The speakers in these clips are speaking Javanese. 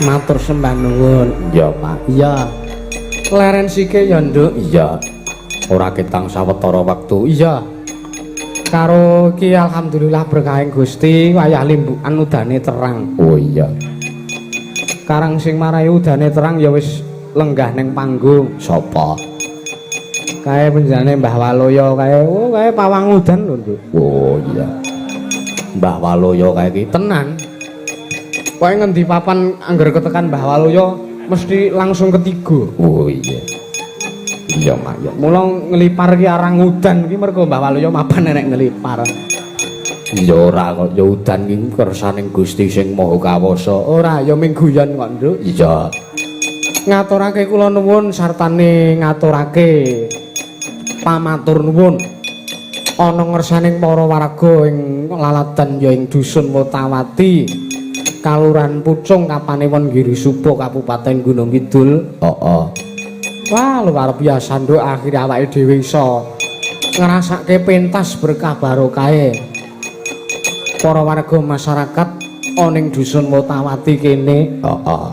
Matur sembah nuwun. Iya, Pak. Iya. Leren sike ya, Nduk. Iya. Ora ketang sawetara wektu. Iya. Karo iki alhamdulillah berkahing Gusti wayah limbukan udane terang. Oh iya. Karang sing marai udane terang ya wis lenggah ning panggung. Sapa? Kae penjenengane Mbah Waloyo kae. Oh, kae pawang udan lho, Nduk. Oh iya. Mbah Waloyo kae iki tenan. Pokoke ngendi papan angger ketekan Mbah Waloyo mesti langsung ketiga. Oh iya. Iya, Mak. Ya. Mula nglipar ki arang udan ki mergo Mbah Waloyo mapan enek nglipar. Ya ora kok ya udan ki kersaning Gusti sing Maha Kawasa. Ora ya ming guyon kok, Nduk. Iya. Ngaturake kula nuwun sartane ngaturake pamatur nuwun ana ngersaning para warga ing laladan ya ing dusun Motawati, Kalurahan Pucung, Kapanewon Girisubo, Kabupaten Gunung Kidul. Heeh. Wah, luar biasa, Nduk, akhire awake dhewe iso ngrasake pentas berkah barokahe para warga masyarakat ana ing dusun Motawati kene. Heeh.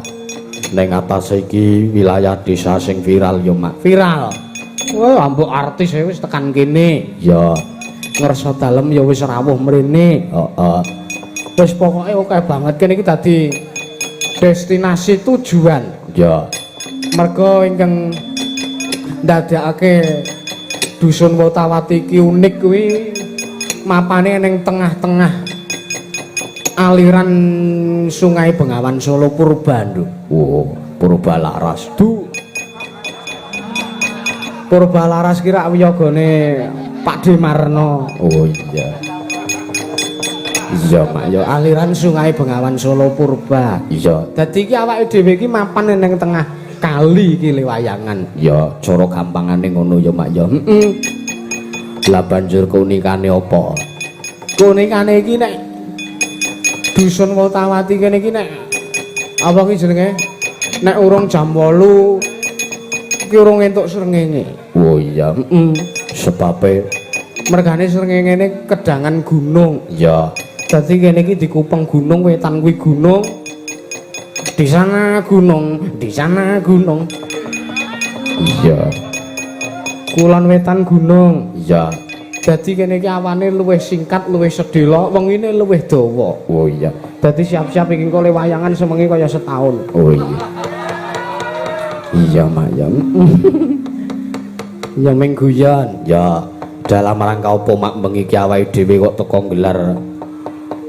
Ning atase iki wilayah desa sing viral ya, Mak. Viral. Wah, ambok artis wis tekan kene. Ya. Ngersa dalem ya wis rawuh mrene. Heeh. Wis pokoke akeh banget kene iki dadi destinasi tujuan. Ya. Merga ingkang ndadekake dusun Motawati iki unik kuwi mapane ning tengah-tengah aliran Sungai Bengawan Solo Purba, Nduk. Oh, Purba Laras. Du. Purba Laras ki rak wiyogane Pak Demarno. Oh iya. Iya, Mak, ya aliran Sungai Bengawan Solo Purba. Iya. Dadi iki awake dhewe iki mapan ning tengah kali iki lewayangan. Ya, cara gampangane ngono ya, Mak, ya. Heeh. Lah banjur keunikane apa? Keunikane iki nek dusun Motawati kene iki nek apa ki jenenge? Nek urung jam 8 iki urung entuk srengenge. Oh iya. Heeh. Sebabe mergane srengengene kedangan gunung. Ya. Dadi kene iki dikupeng gunung, wetan kuwi gunung. Di sana gunung, di sana gunung. Iya. Kulon wetan gunung. Iya. Dadi kene iki awane luwih singkat, luwih sedhela, wengine luwih dawa. Oh iya. Dadi siap-siap iki engko le wayangan sewengi kaya setahun. Oh iya. Iya, Mak ya. Ya ming guyon. Ya, dalam rangka apa Mak bengi iki awake dhewe kok teko nggelar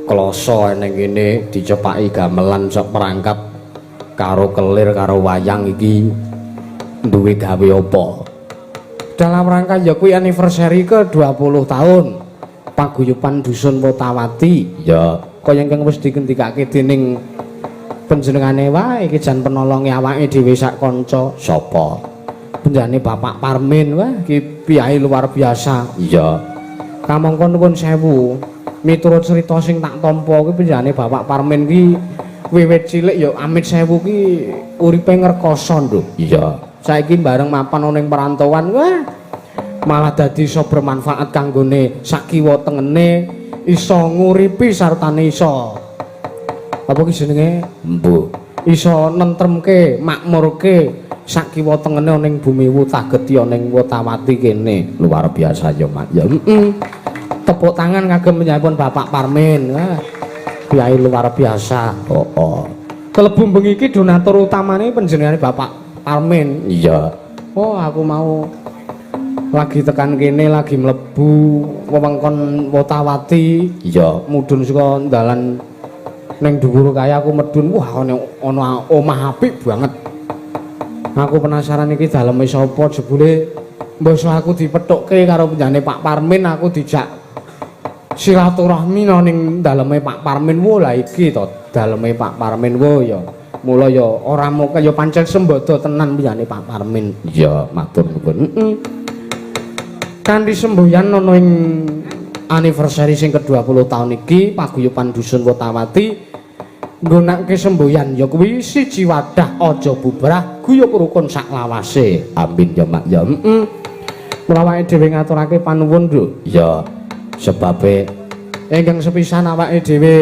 kloso ning kene dicepaki gamelan sak perangkat karo kelir karo wayang iki duwe gawe apa? Dalam rangka ya kuwi anniversary ke 20 tahun Paguyuban Dusun Wotawati. Ya, kaya ingkang wis dikendikake dening panjenengane wae iki jan penolonge awake dhewe sak kanca. Sapa? Penjane Bapak Parmin, wah iki piyai luar biasa. Iya. Kamangka nuwun sewu, miturut cerita sing tak tampa kuwi penjane Bapak Parmin ki wiwit cilik ya amit sewu ki uripe ngrekoso, Nduk. Iya. Saiki bareng mapan ana ing perantauan, wah malah dadi iso bermanfaat kanggone sakiwa tengene, iso nguripi sartane iso apa ki jenenge? Embuh. Iso nentremke, makmurke sakiwa tengene ana ing bumi Wutageti ana ing Wotawati kene. Luar biasa ya, Mak. Ya. Heeh. Tepuk tangan kagem panjenenganipun Bapak Parmin. Wah, kiai luar biasa. Oh, oh. Kelebu bengi iki donatur utamane panjenengane Bapak Parmin. Iya. Oh, aku mau lagi tekan kene lagi mlebu wewengkon Wotawati. Iya. Mudhun saka dalan ning dhuwur kaya aku medhun, wah ana ana omah apik banget. Aku penasaran iki daleme sapa, jebule mbasa aku dipethukke karo penjane Pak Parmin, aku dijak silaturahmi nang ning daleme Pak Parmin. Wo lah iki to daleme Pak Parmin, wo ya. Mula ya ora mung ya pancen sembodo tenan penjane Pak Parmin. Iya, matur nuwun. Heeh. Kanthi semboyan ana ing anniversary sing ke-20 tahun iki Paguyuban Dusun Wotawati nggunakake semboyan ya kuwi siji wadah aja bubrah, guyub rukun sak lawase. Amin ya, Mak ya. Heeh. Mula awake dhewe ngaturake panuwun, Nduk. Iya. Sebabe ingkang sepisan awake dhewe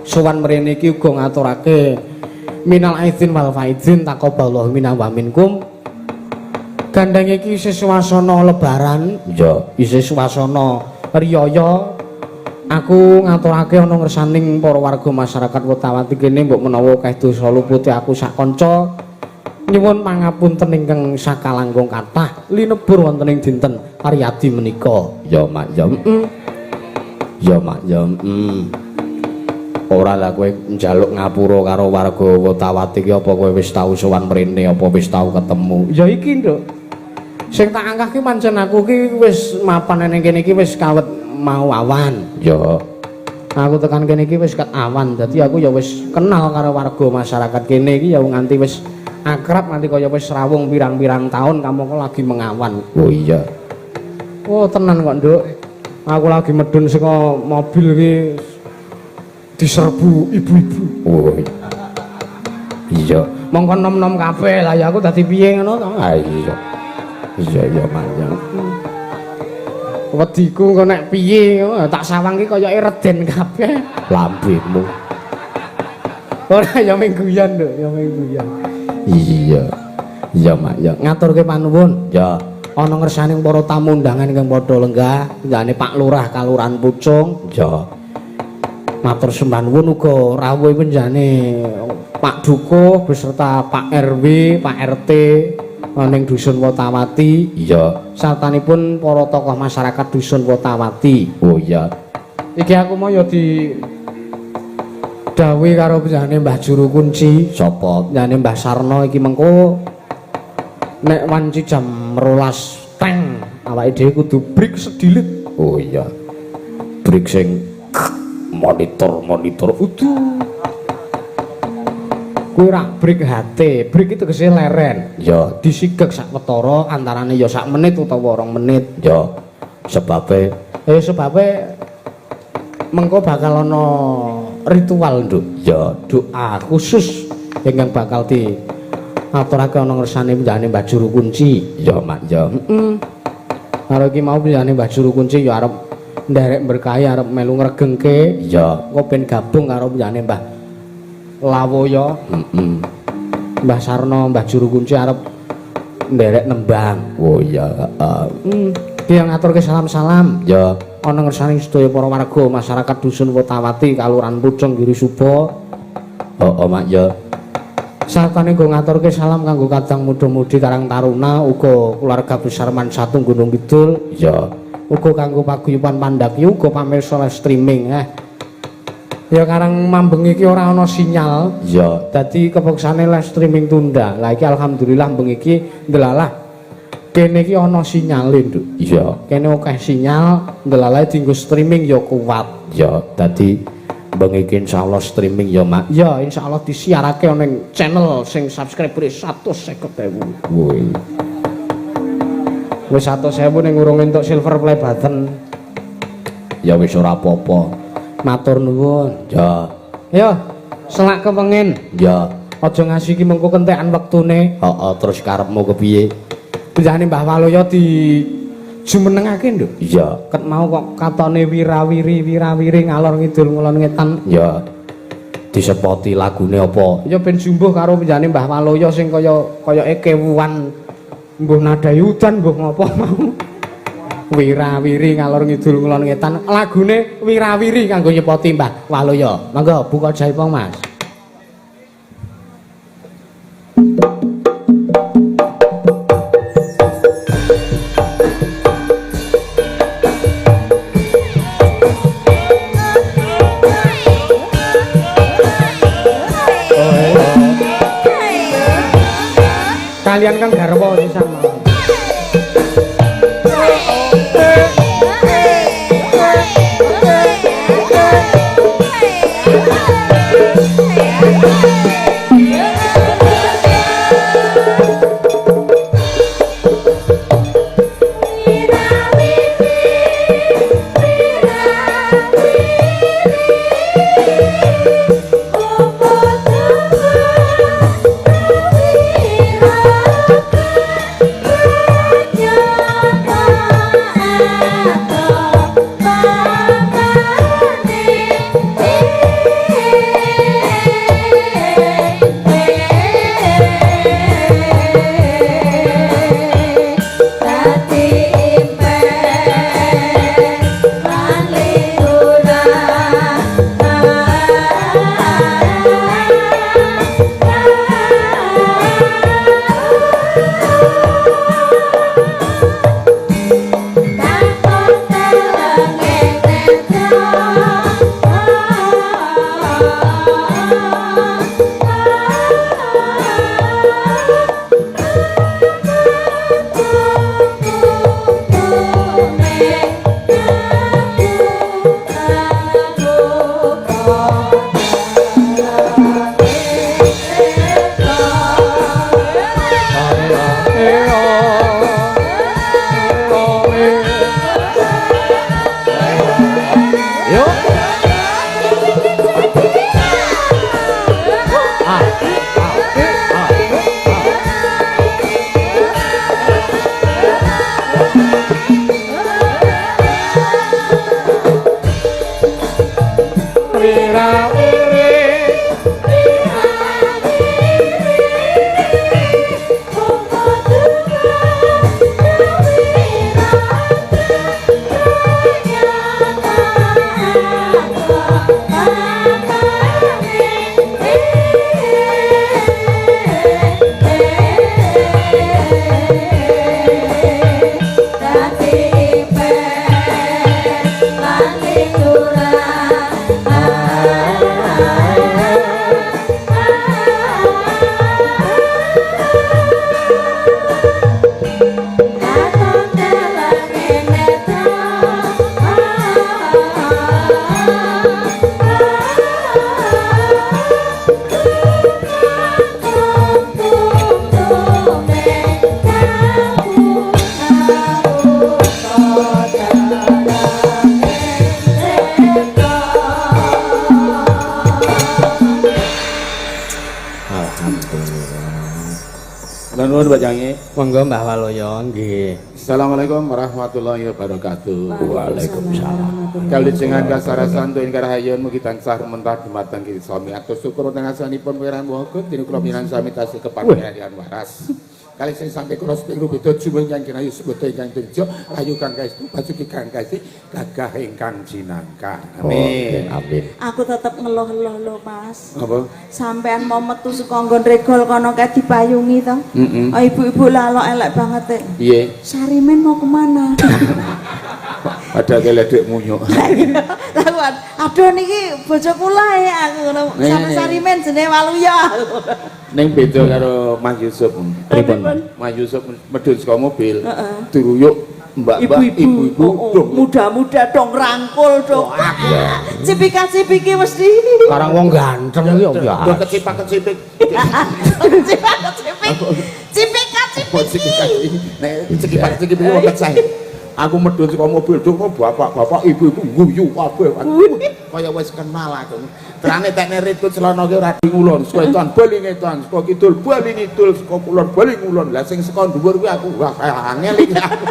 sowan mrene iki uga ngaturake minal aidin wal faidin, taqabbalallahu minna wa minkum. Gandeng iki isih swasana lebaran, iya, isih swasana riyaya. Aku ngaturake ana ngersaning para warga masyarakat Wotawati kene mbok menawa akeh dosa lupute aku sak kanca nyuwun pangapunten ingkang sakalangkung kathah linebur wonten ing dinten Riyadi menika. Ya, Mak ya. Heeh. Ya, Mak ya. Ora lah kowe njaluk ngapura karo warga Wotawati ki apa kowe wis tau sowan mrene apa wis tau ketemu? Ya iki, Nduk. Sing tak angkah ki pancen aku ki wis mapan ning kene iki wis kawet mau awan. Ya. Aku tekan kene iki wis ket awan. Dadi aku ya wis kenal karo warga masyarakat kene iki ya nganti wis akrab nganti kaya wis rawung pirang-pirang tahun kamangka lagi mengawan. Oh iya. Oh tenan kok, Nduk. Aku lagi medun saka mobil iki diserbu ibu-ibu. Oh iya. Mongko nom-nom kabeh lah ya aku dadi piye ngono to. Ah iya. Iya iya, Mak ya. Wediku engko nek piye tak sawang ki kayake reden kabeh lambemu. Ora ya ming guyon, Nduk, ya ming guyon. Iya. Iya, Mak ya. Ngaturke panuwun. Ya. Ana ngersane para tamu undangan ingkang padha lenggah, njane Pak Lurah Kalurahan Pucung. Ya. Matur sembah nuwun uga rawuh penjane Pak Dukuh beserta Pak RW, Pak RT ning Dusun Wotawati. Iya. Sartanipun para tokoh masyarakat Dusun Wotawati. Oh iya. Iki aku mau ya di dawuhi karo penjane Mbah Juru Kunci. Sapa? Penjane Mbah Sarno iki mengko nek wanci jam 12 teng awake dhewe kudu break sedilit. Oh iya. Break sing monitor udu. Kuwi rak break HT, break itu tegese leren. Ya, disigek sak wetara antarane ya sak menit utawa 2 menit. Ya, sebabe sebabe mengko bakal ana ritual, Nduk. Ya, doa khusus ingkang bakal di aturake ana ngersane penjane Mbah Juru Kunci. Ya, Mak ya. Heeh. Karo iki mau penjane Mbah Juru Kunci ya arep nderek berkahi arep melu ngregengke. Iya. Engko ben gabung karo penjane Mbah Lawoya. Heeh. Mbah Sarno, Mbah Juru Kunci arep nderek nembang. Oh iya, heeh. Dia ngaturke salam-salam. Ya. Ana ngersane sedaya para warga masyarakat dusun Wotawati, Kalurahan Pucung, Girisuba. Heeh, Mak ya. Sartane nggo ngaturke salam kanggo kadang muda-mudi Karang Taruna, uga keluarga besar Man 1 Gunung Kidul. Ya. Uga kanggo paguyuban Pandaki, uga pamirsa live streaming. Ya karang mambengi iki ora ana sinyal. Ya. Dadi kepeksane live streaming tunda. Lah iki alhamdulillah bengi iki ndelalah kene iki ana sinyale, Nduk. Iya. Kene akeh sinyal, ndelalah dienggo streaming ya kuat. Ya, dadi bengi iki insyaallah streaming ya, Mak. Ya, insyaallah disiarake ana ning channel sing subscribere 150.000. Woi. Wis 100.000 ning urung entuk silver play button. Ya wis ora apa-apa. Matur nuwun. Ya. Ya, selak kepengen. Ya. Aja ngasi iki mengko kentekan wektune. Heeh, terus karepmu kepiye? Penjane Mbah Waluya di jumenengake, Nduk. Iya. Ket mau kok katone wirawiri wirawiri ngalor ngidul ngulon ngetan. Ya. Disepoti lagune apa? Ya ben jumbuh karo penjane Mbah Waluya sing kaya kayake kewuan mbuh nadai udan mbuh ngopo mau. Wirawiri ngalor ngidul ngulon ngetan. Lagune wirawiri kanggo nyepoti Mbah Waluya. Monggo buka jaipong, Mas. Kalian kan garwa sisan mawon. Nuwun Pak Jange. Monggo Mbah Waluya nggih. Assalamualaikum warahmatullahi wabarakatuh. Waalaikumsalam. Kalijengan kasarasan tuwin karahayon mugi tansah rumentah dumateng Gusti Sami. Atur syukur wonten ngarsanipun Pangeran Wagut dene kula panjenengan sami tasih keparingan waras. Kali sing sampe kula seping rubeda jumeneng ingkang ginayu sebeta ingkang tejo rayu kang kaestu basuki kang kaesti gagah ingkang jinangkah. Amin. Amin. Aku tetep ngeluh-eluh lho, Mas. Apa? Sampean mau metu saka nggon regol kono kae dipayungi to. Oh, ibu-ibu lalok elek banget e. Piye? Sarimen mau kemana? Ada keledek munyuk. Lah aduh niki bojo kula ya aku ngono. Sama Sarimen jenenge Waluya. Ning beda karo Mas Yusuf. Pripun? Mas Yusuf medhun saka mobil. Diruyuk mbak-mbak, ibu-ibu, Oh, muda-muda dong rangkul dong. Cipika-cipiki mesti. Karang wong ganteng iki ya. Dong kecipak-kecipik. Cipika-cipik. Cipika-cipiki. Nek cecipak-cipik wong kecah. Aku medhun saka mobil dong bapak-bapak, ibu-ibu guyu kabeh. Kaya wis kenal aku. Terane tekne ritku celana ki ora ngulon, saka etan bali ngetan, saka kidul bali ngidul, saka kulon bali ngulon. Lah sing saka dhuwur kuwi aku wah angel iki aku.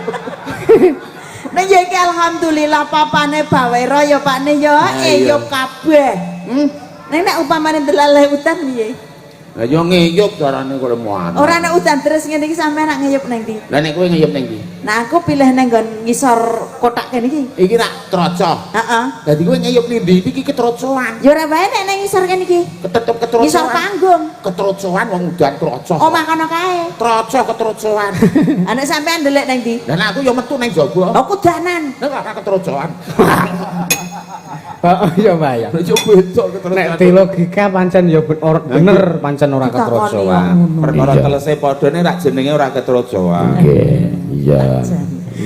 Nek ya iki alhamdulillah papane Bawero ya Pakne ya eyup kabeh. Nek nek upamane delale udan piye? Lah yo ngeyup carane kaya moan. Ora nek udan terus ngene iki sampean nak ngeyup nang ndi? Lah nek kowe ngeyup ning ndi? Nah aku pilih nang nggon ngisor kotak kene iki. Iki rak troco. Heeh. Dadi kowe ngeyup ning ndi? Iki ketrocoan. Ya ora wae nek nang ngisor kene iki. Ketetep ketrocoan. Ngisor panggung. Ketrocoan wong udan troco. Omah kono kae. Troco ketrocoan. Ha nek sampean ndelik nang ndi? Lah nek aku yo metu nang jaba. Oh kudanan. Nek ora ketrocoan. Heeh ya Mbak ya. Lah yo beda ketrocoan. Nek di logika pancen ya bener pancen ora ketrocoan. Perkara telese padha nek rak jenenge ora ketrocoan. Nggih, iya.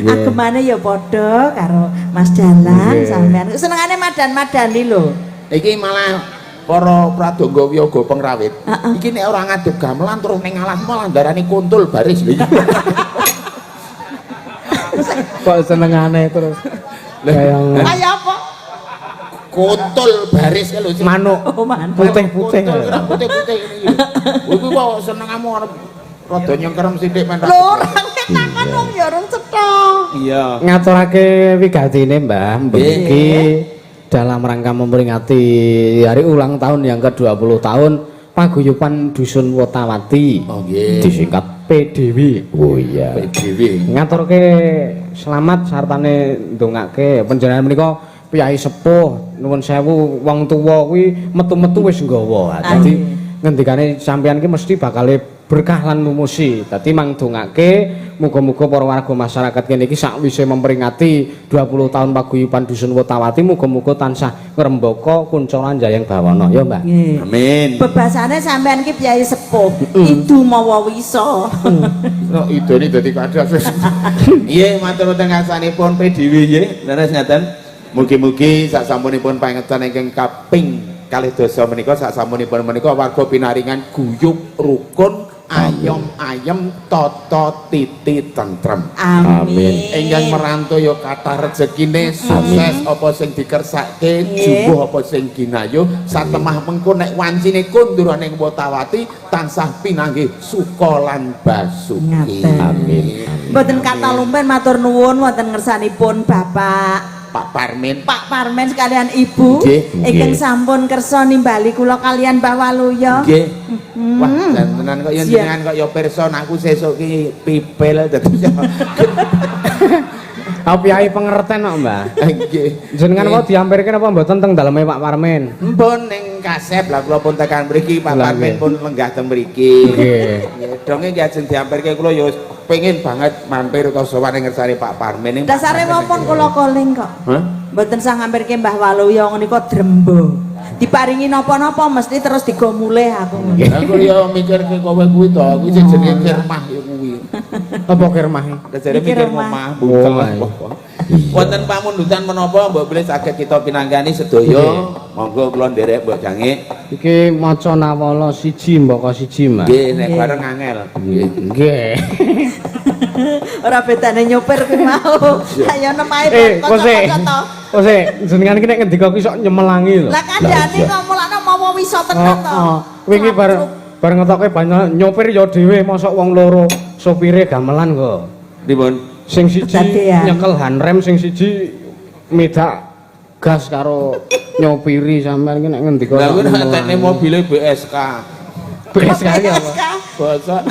Agemane ya padha karo Mas Dalang sampean. Senengane madan-madani lho. Iki malah para pradonga wiyaga pengrawit. Iki nek ora ngadep gamelan terus ning alas malah ndarani kuntul baris lho. Kok senengane terus kaya Kaya apa? Kuntul baris lho. Manuk. Oh, manuk. Putih-putih. Putih-putih ngene iki. Kuwi kok senengamu arep rada nyengkerem sithik men. Lho ora takon wong ya urung cetha. Iya. Ngaturake wigatine Mbah, iki dalam rangka memperingati hari ulang tahun yang ke-20 tahun Paguyuban Dusun Wotawati. Oh nggih. Disingkat PDW. Oh iya. PDW. Ngaturke selamat sartane ndongake panjenengan menika piyai sepuh nuwun sewu wong tuwa kuwi metu-metu wis nggawa. Dadi ngendikane sampeyan ki mesti bakale berkah lan mumusi. Dadi mang dongake muga-muga para warga masyarakat kene iki sakwise memperingati 20 tahun Paguyuban Dusun Wotawati muga-muga tansah ngrembaka kuncara jayeng bawana ya Mbak. Amin. Bebasane sampean ki piyai sepuh, idu mawa wisa. No idone dadi kadas. Nggih, matur nuwun ngarsanipun PDW nggih. Leres ngaten. Mugi-mugi sak sampunipun pangetan ingkang kaping kalih dasa menika sak sampunipun menika warga pinaringan guyub rukun ayom ayem tata titi tentrem. Amin. Ingkang merantau ya kathah rezekine, sukses apa sing dikersake, jumbuh apa sing ginayuh, satemah mengko nek wancine kondur ning Wotawati tansah pinanggih suka lan basuki. Amin. Mboten kathah lumpen matur nuwun wonten ngersanipun Bapak Pak Parmin. Pak Parmen sekalian Ibu ingkang sampun kersa nimbali kula kalian Mbah Waluya. Nggih. Wah, tenan kok ya jenengan kok ya pirsa aku sesuk ki pipil dadi. Aku piyai pengerten kok, Mbah. Nggih. Jenengan kok diampirke napa mboten teng daleme Pak Parmin? Mpun ning kasep lah kula pun tekan mriki Pak Parmin pun lenggah teng mriki. Nggih. Donge nggih ajeng diampirke kula ya pengen banget mampir utawa sowan ning ngersane Pak Parmin ning. Dasare wong kula koling kok. Hah? Mboten sah ngampirke Mbah Waluya niku drembo. Diparingi napa-napa mesti terus digo mulih aku. Aku ya mikirke kowe kuwi to, kuwi jenenge kirmah ya kuwi. Apa kirmah? Jare mikir omah bukel. Wonten pamundutan menapa mbok bilih saged kita pinanggani sedaya. Monggo kula nderek mbok jange. Iki maca nawala siji mbaka siji, Mas. Nggih, nek bareng angel. Nggih. Ora bedane nyopir kuwi mau. Ayo nemahe kanca-kanca to. Kose, jenengan iki nek ngendika ki sok nyemelangi lho. Lah kandhane kok mulane mawa wisa tenan to. Heeh. Wingi bar ngetoke banyak nyopir ya dhewe mosok wong loro, sopire gamelan kok. Pripun? Sing siji Kedadean. Nyekel handrem, sing siji midak gas karo nyopiri sampean iki nek ngendika. Lah kuwi nek entekne mobile BSK. BSK iki apa? Bosok.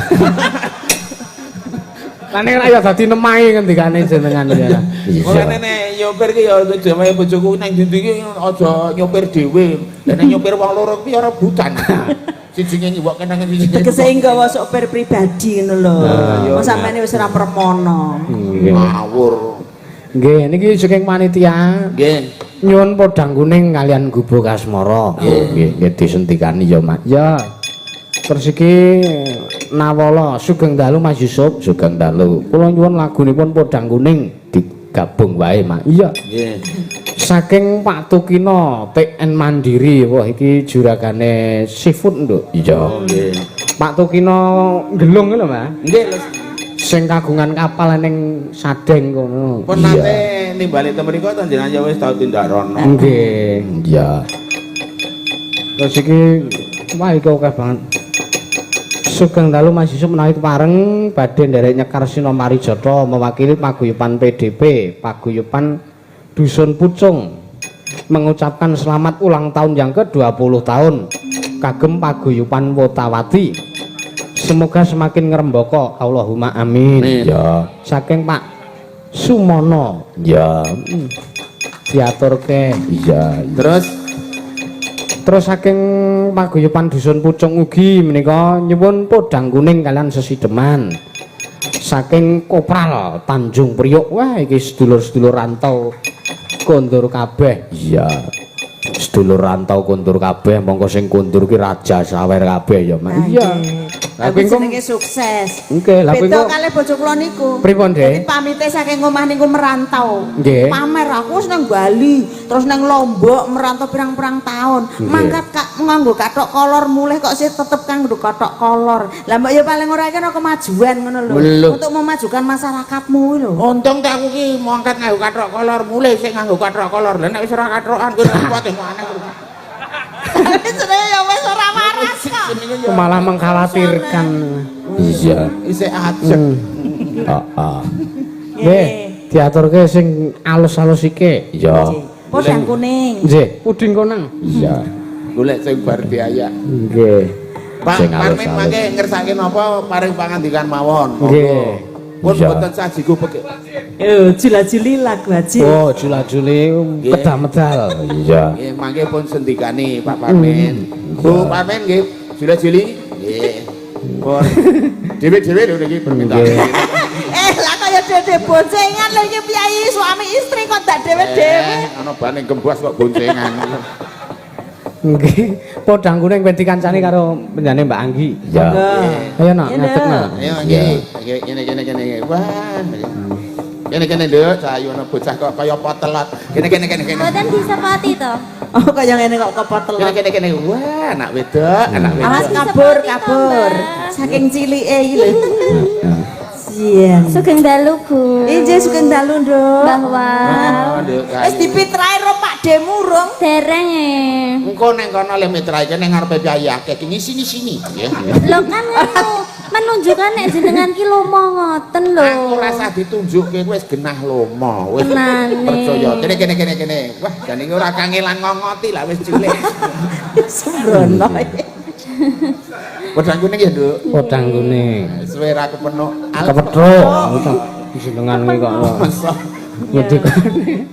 Lah nek ra ya dadi nemahi ngendikane jenengan ya. Mulane nek nyopir ki ya dhewe bojoku nang ndi ki aja nyopir dhewe. Lah nek nyopir wong loro kuwi ya rebutan. Sijine nyiwokke nang sijine. Tegese nggawa sopir pribadi ngono lho. Iya. Wong sampeyan wis ora permono. Nggih. Ngawur. Nggih, niki saking panitia. Nggih. Nyuwun podang kuning kalian Gubuk Asmara. Nggih, nggih disentikani ya, Mak. Ya. Terus iki Nawala sugeng dalu Mas Yusuf. Sugeng dalu. Kula nyuwun lagunipun Podang Kuning. Digabung wae, Mak. Iya. Nggih. Saking Pak Tukino TN Mandiri. Wah, iki juragane seafood, Nduk. Iya. Oh, nggih. Pak Tukino Gelung lho, Mas. Nggih, Les. Sing kagungan kapal ning Sadeng kono. Pun nate nimbali teng mriku to jenengan ya wis tau tindak rono. Nggih. Iya. Terus iki wah iki akeh banget. Sugeng dalu Mas Yusuf menawi kepareng badhe nderek nyekar Sina Marijata mewakili paguyuban PDP, paguyuban Dusun Pucung mengucapkan selamat ulang tahun yang ke-20 tahun kagem paguyuban Wotawati. Semoga semakin ngrembaka. Allahumma amin. Iya. Saking Pak Sumono. Iya. Diaturke. Iya. Terus Terus saking paguyuban Dusun Pucung ugi menika nyuwun podang kuning kalian sesideman. Saking Kopral Tanjung Priok. Wah, iki sedulur-sedulur rantau kondur kabeh. Iya. Sedulur rantau kondur kabeh, mongko sing kondur ki raja sawer kabeh ya, Mak. Iya. Lah Lah kuwi engko jenenge sukses. Nggih, lah kuwi Beda engko kalih bojo kula niku. Pripun, Dek? Dadi pamite saking omah niku merantau. Nggih. Pamer aku wis nang Bali, terus nang Lombok merantau pirang-pirang tahun. Mangkat kak nganggo kathok kolor mulih kok sih tetep kanggo kathok kolor. Lah mbok ya paling ora iki ana kemajuan ngono lho. Lho. Untuk memajukan masyarakatmu kuwi lho. Untung tak aku ki mangkat nganggo kathok kolor, mulih sing nganggo kathok kolor. Lah nek wis ora kathokan kuwi repot e maneh. Jenenge ya wis ora waras kok. Malah mengkhawatirkan. Iya. Isih ajeg. Heeh. Nggih, diaturke sing alus-alus iki. Iya. Podang kuning. Nggih, puding konang. Iya. Golek sing bar diayak. Nggih. Pak Sing Parmin alus-alus. mangke ngersake napa paring pangandikan mawon. Monggo. Nggih. Pun Iya. boten sajiku peke. Yo jula-juli lagu aji. Oh, jula-juli kedah medal. Iya. Nggih, mangke pun sendikani Pak Parmin. Bu Parmin nggih, jula-juli. Nggih. Pun dhewe-dhewe lho niki permintaan. Nggih. Eh, lah kaya dede boncengan lho iki piyayi suami istri kok ndak dhewe-dhewe. Eh, ana baning gembas kok boncengan. Nggih, podang kuning ben dikancani karo penjane Mbak Anggi. Iya. Ayo nak, Iya, ngadeg Nduk. nak. Ayo nggih, nggih kene kene kene. Wah. Kene kene nduk, cahayu ana bocah kok kaya potelot. Kene kene kene kene. Mboten disepoti to. Oh, kaya ngene kok Kene kepotelot. kene kene. Wah, anak wedok, anak Awas wedok. kabur, Disepoti to, kabur. Mbak. Saking cilike iki lho. Sian. Sugeng dalu, Bu. Injih sugeng dalu, Nduk. Mbah Wal. Oh, nduk. Wis dipitrahe ro Pak Demu rung. Dereng e. Engko neng kono le mitra iki neng ngarepe piyayi akeh ki ngisi-ngisini nggih. Lho kan ngono, menunjukkan nek jenengan ki lomo ngoten lho. Aku rasa ditunjukke wis genah lomo, wis Tenane. percaya. Kene kene kene kene. Wah, jan iki ora kangelan ngongoti lah wis cilik. Sembrono. Podang kuning ya, Nduk. Podang kuning. Suwe ra kepenuk. Kepethuk. Jenengan iki kok. Masa. Ngendikane.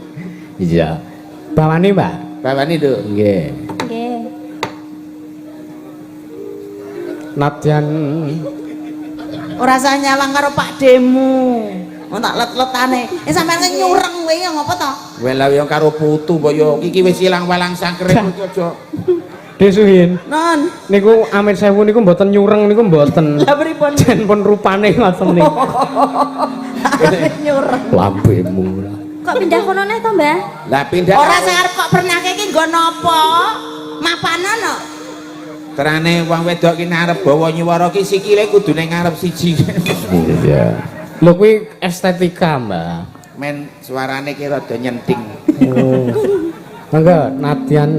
Iya. Bawani, Mbak. Bawani, Nduk. Nggih. Nggih. Nadyan Ora usah nyawang karo Pak Demu. Wong tak let-letane. Eh sampean ki nyureng kowe ya ngopo to? Wela yo karo putu mbok yo iki wis ilang walang sangkere iki aja. Desuhin. Non. Niku amit sewu niku mboten nyureng niku mboten. Lah pripun? Jen pun rupane ngoten niku. Nyureng. Lambemu. Kok pindah kono neh to, Mbah? Lah pindah. Ora sing arep kok pernahke iki nggo napa? Mapana no. Terane wong wedok ki arep bawa nyuwara ki sikile kudune ngarep siji. Iya. Lho kuwi estetika, Mbak. Men suarane ki rada nyenting. Oh. Monggo Nadyan.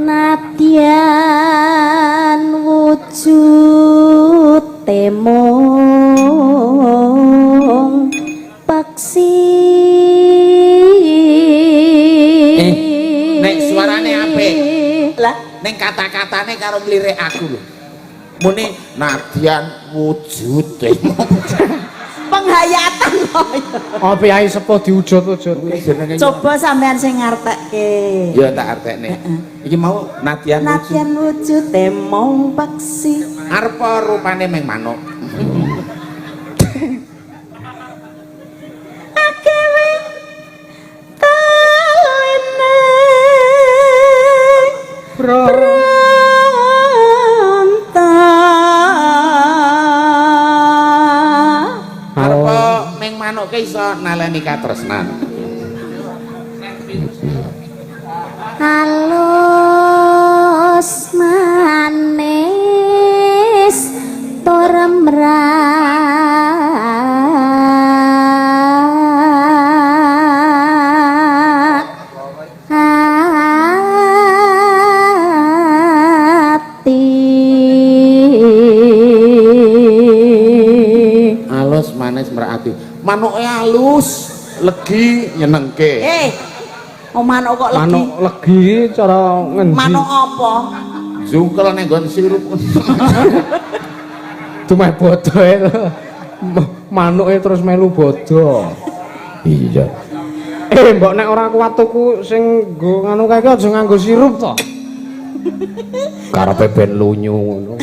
Nadyan wujud temung peksi. Nek suarane apik. Lah, Ning kata-katane karo mlirik aku lho. Muni nadyan wujude. Penghayatan kok. Oh, piyai sepuh diujud-ujud. Jenenge Coba sampean sing ngartekke. Ya tak artekne. Iki mau nadyan wujud. Nadyan wujude mung peksi. Arepa rupane meng manuk. Akewe talene Bro. Pranta. Arepa meng manuk ke iso naleni katresnan. Halus manis tur mrak ati. Alus manis merak ati. Manuke alus, legi, nyenengke. Eh, oh manuk kok legi. Manuk legi cara ngendi? Manuk apa? Jungkel ning nggon sirup. Dumeh bodohe. Manuke terus melu bodo. Iya. Mbok nek ora kuat tuku sing nggo nganu kae aja nganggo sirup to. Karepe ben lunyu ngono.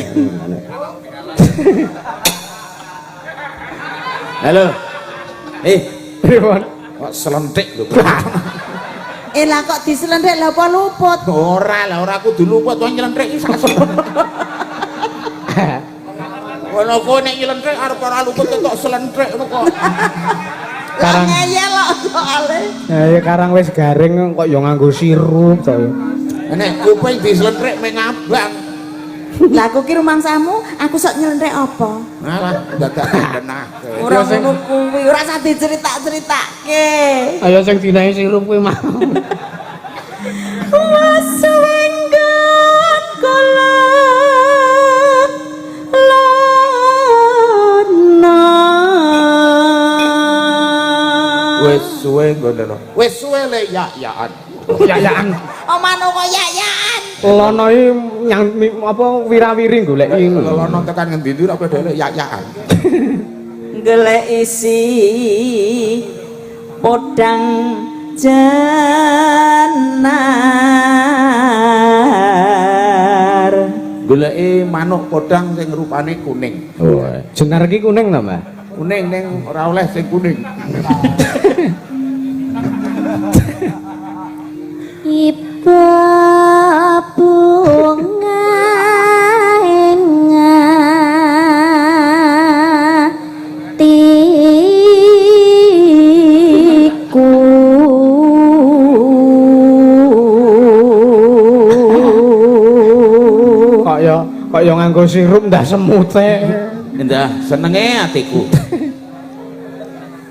Halo. Pripun? Kok selentik lho. Lah kok diselentik lha apa luput? Ora lah, ora kudu luput wong nyelentik iki sak. Ngono kowe nek nyelentik arep ora luput ketok selentik ngono kok. Lah ngeyel kok soale. Ya karang wis garing kok ya nganggo sirup to. Nek kuping diselentik meng abang. Lah aku ki rumangsamu, aku sok nyelentik apa? Alah, dadak genah. Ora ngono kuwi, ora usah dicerita-ceritake. Ayo sing dinahi sirup kuwi mau. Wasenggan kala lana. Wis suwe ngono. Wis suwe le yak-yakan. Yayaan. Oh manuk kok yak-yakan. Lono iki nyang apa wirawiri goleki ngono. Lono tekan ngendi ndi ora padha yak-yakan. Golek isi podang jenar. Goleki manuk podang sing rupane kuning. Oh. Jenar iki kuning ta, Mbah? Kuning ning ora oleh sing kuning. Iba bunga ing atiku. Kok ya nganggo sirup ndah semute. Ndah senenge atiku.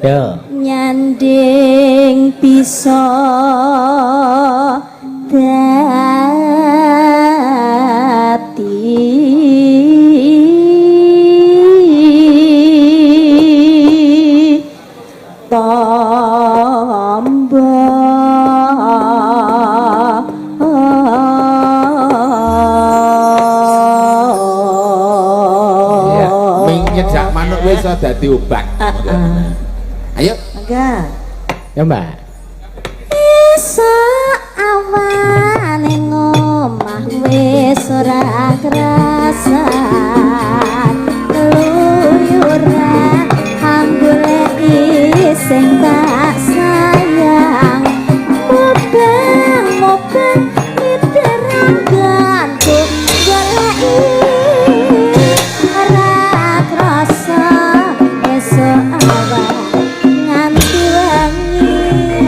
Ya. Nyanding bisa dadi tamba. Iya, ming nyedak manuk wis iso dadi obat. Ayo. Enggak. Ya, Mbak. Iso awane ngomah wis ora krasan. Keluyuran anggoleki sing tak sayang. Mubeng-mubeng miterangganku goleki ora krasa esuk awan nganti wengi.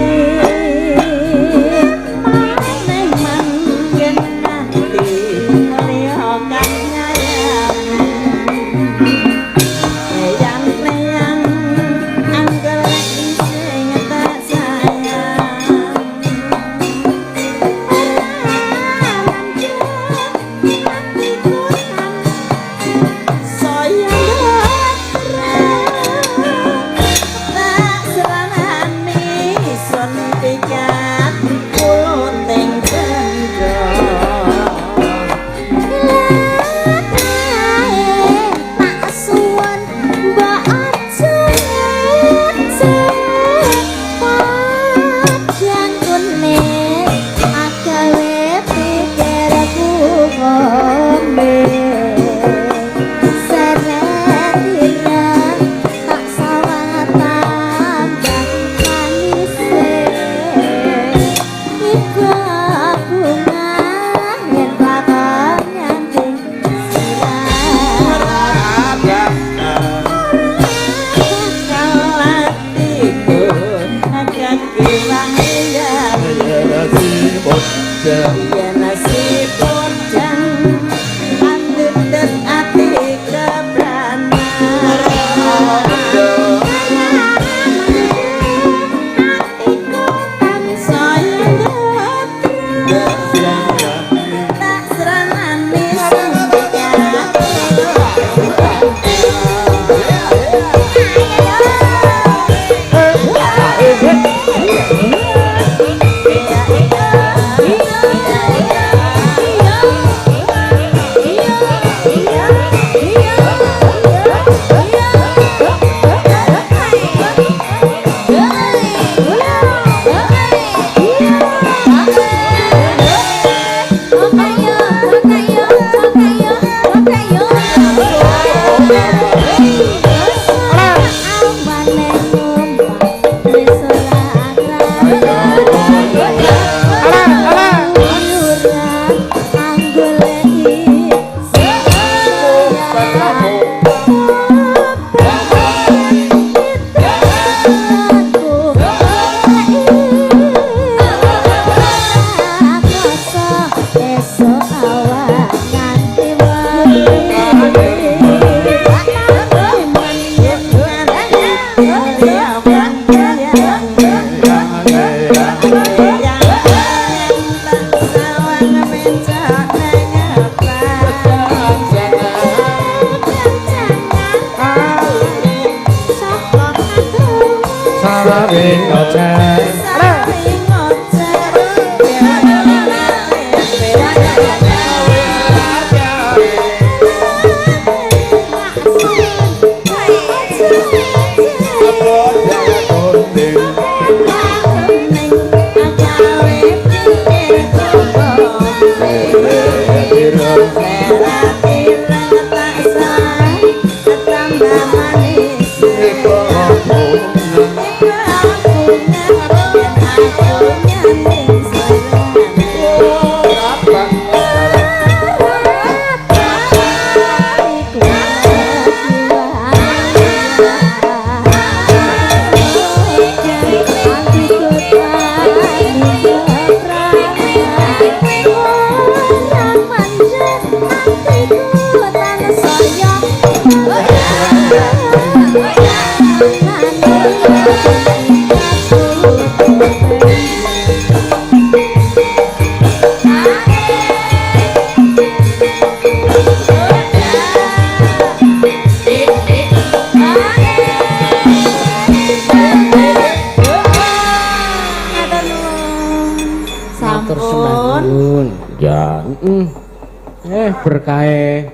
Berkahe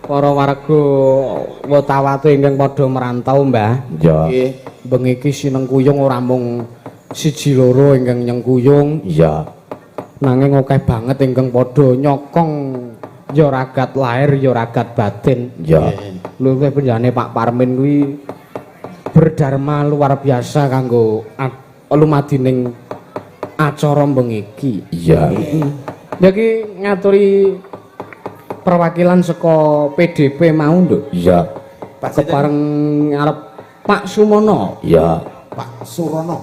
para warga Wotawatu ingkang padha merantau, Mbah. Iya. Nggih. Bengi iki sinengkuyung ora mung siji loro ingkang nyengkuyung. Iya. Nanging akeh banget ingkang padha nyokong ya ragat lahir ya ragat batin. Iya. Luwih penjane Pak Parmin kuwi berdharma luar biasa kanggo lumadining acara bengi iki. Iya. Ya iki ngaturi perwakilan saka PDP mau, Nduk. Iya. Kepareng ngarep Pak Sumono. Iya. Pak Surono.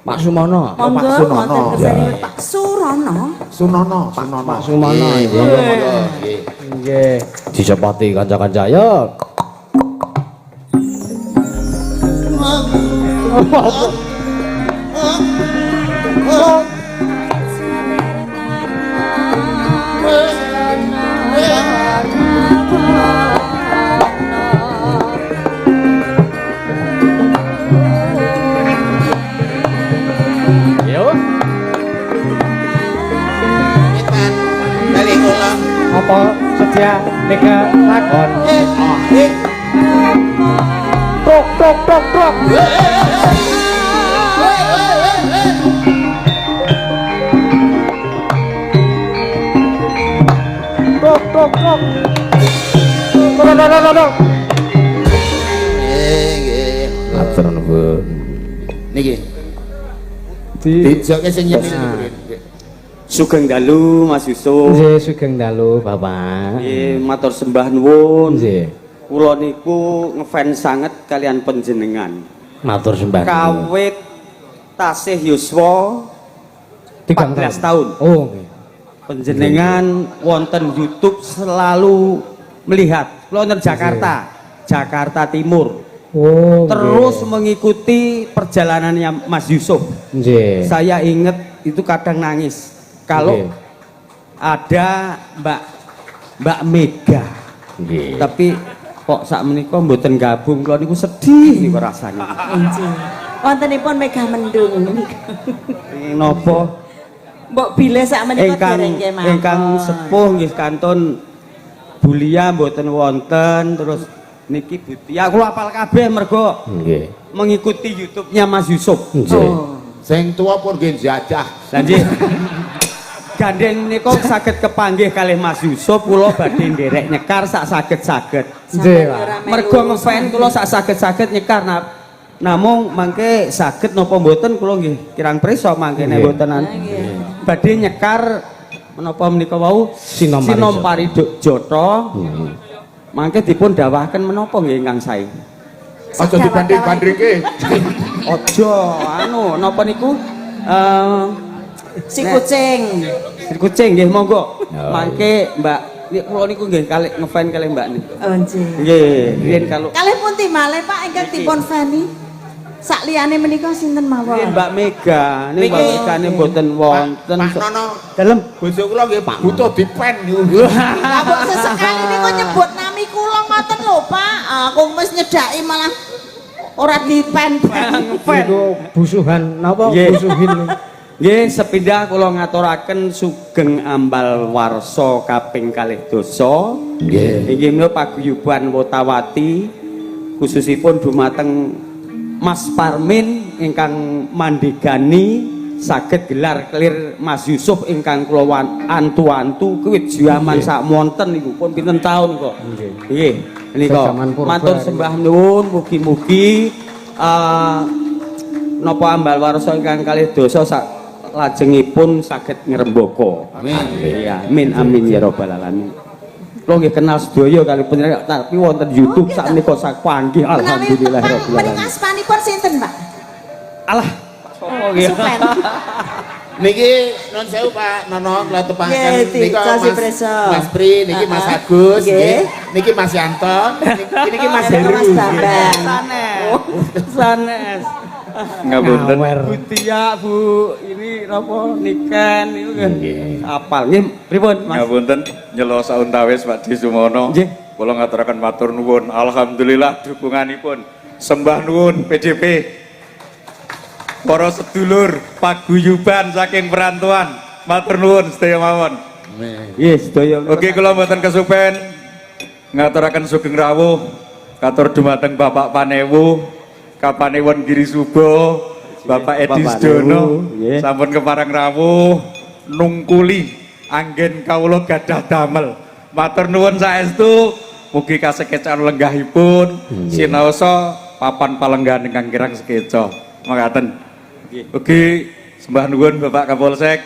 Pak Sumono. Monggo Pak Sunono. wonten kersanipun Pak Surono. Sunono, Sunono. Pak Sumono. Nggih, monggo. Nggih. Nggih. Dicepati kanca-kanca ya. Yo. Wetan. Bali kula. Apa sedia nika lakon? Tok tok tok tok. Tok tok tok. Tok tok tok tok. Nggih, nggih. Matur nuwun. Niki. Di Dijoke sing nyeni niku. Sugeng dalu, Mas Yusuf. Nggih, sugeng dalu, Bapak. Nggih, matur sembah nuwun. Nggih. Kula niku ngefans sanget kalian panjenengan. Matur sembah nuwun. Kawit tasih yuswa Tigang 14 tahun. Oh, nggih. Panjenengan wonten YouTube selalu melihat. Kula wonten Jakarta, Jakarta Timur. Oh, Terus mengikuti perjalanannya Mas Yusuf. Nggih. Saya ingat itu kadang nangis kalau ada Mbak Mbak Mega. Nggih. Tapi kok sak menika mboten gabung, kula niku sedih niku rasanya. Injih. Wontenipun Mega Mendung niku. Ing napa Mbok bilih sak menika ingkang dereng kemawon. Ingkang sepuh nggih kantun Bulia mboten wonten, terus niki Butia kula apal kabeh mergo Nggih. mengikuti YouTube-nya Mas Yusuf. Nggih. Oh. Sing tuwa pun nggih jajah. Lah nggih. Gandeng menika saged kepanggih kalih Mas Yusuf, kula badhe nderek nyekar sak saged-saged. Nggih, Pak. Mergo ngefan kula sak saged-saged nyekar, namung mangke saged napa mboten kula nggih kirang prisa mangke nek mboten badhe nyekar menapa menika wau. Sinom. Sinom Parijata. Mangke dipun dawahaken menapa nggih ingkang sae? Aja dibanding-bandingke. Aja anu napa niku Si kucing. Si kucing nggih monggo. Oh, Mangke Mbak kula niku nggih kalih ngefan kalih Mbak niku. Oh, nggih. Nggih, riyen kalau Kalih pundi malih, Pak, ingkang dipun fani? Sak liyane menika sinten mawon? Riyen Mbak Mega, niku Mbak Niki- Megane mboten wonten. Pak Nono, Dalem. bojo kula nggih butuh dipen niku. Lah kok sesekali niku nyebut nami kula ngoten lho, Pak. Aku wis nyedaki malah ora dipen-pen. Ngefan. Niku busuhan napa busuhin? Nggih, sepindah kula ngaturaken sugeng ambal warsa kaping 12. Nggih. Inggih menika paguyuban Wotawati khususipun dumateng Mas Parmin ingkang mandegani saged gelar kelir Mas Yusuf ingkang kula antu-antu kuwit jaman sak monten niku pun pinten taun kok. Nggih. Nggih, menika Sejaman purba matur niku. Sembah nuwun, mugi-mugi napa ambal warsa ingkang kalih dasa sak lajengipun saged ngrembaka. Amin. Iya, amin amin ya rabbal alamin. Kula nggih kenal sedaya kali panjenengan tapi wonten YouTube Oh, sak menika sak panggih, Menawi alhamdulillah tepang rabbil menika alamin. asmanipun sinten, Pak? Alah, Pak sapa nggih? Supen. Niki nun sewu, Pak Nono, kula tepangaken Nggih, nika dikasih Mas preso. Mas Pri, niki Mas Agus Nggih. nggih. Niki Mas Yanto, niki, niki Mas Niku Heru. Mas Bambang. Sanes. Sanes. Ngapunten. Ngawer. Bu Tia, Bu, ini napa Niken niku nggih. Nggih. Apal nggih pripun, Mas? Ngapunten nyelo sauntawis Pak Di Sumono. Nggih. Kula ngaturaken matur nuwun. Alhamdulillah dukunganipun. Sembah nuwun PDP. Para sedulur paguyuban saking perantauan. Matur nuwun sedaya mawon. Nggih, sedaya. Oke, kula mboten kesupen ngaturaken sugeng rawuh katur dumateng Bapak Panewu, Kapanewon Giri Subo, Bapak Edi Bapak Sedono, Panewu, nggih. Sampun kepareng rawuh nungkuli anggen kawula gadah damel. Matur nuwun saestu, mugi kasekecan lenggahipun sinaosa papan palenggahan ingkang kirang sekeca. Makaten. Ugi sembah nuwun Bapak Kapolsek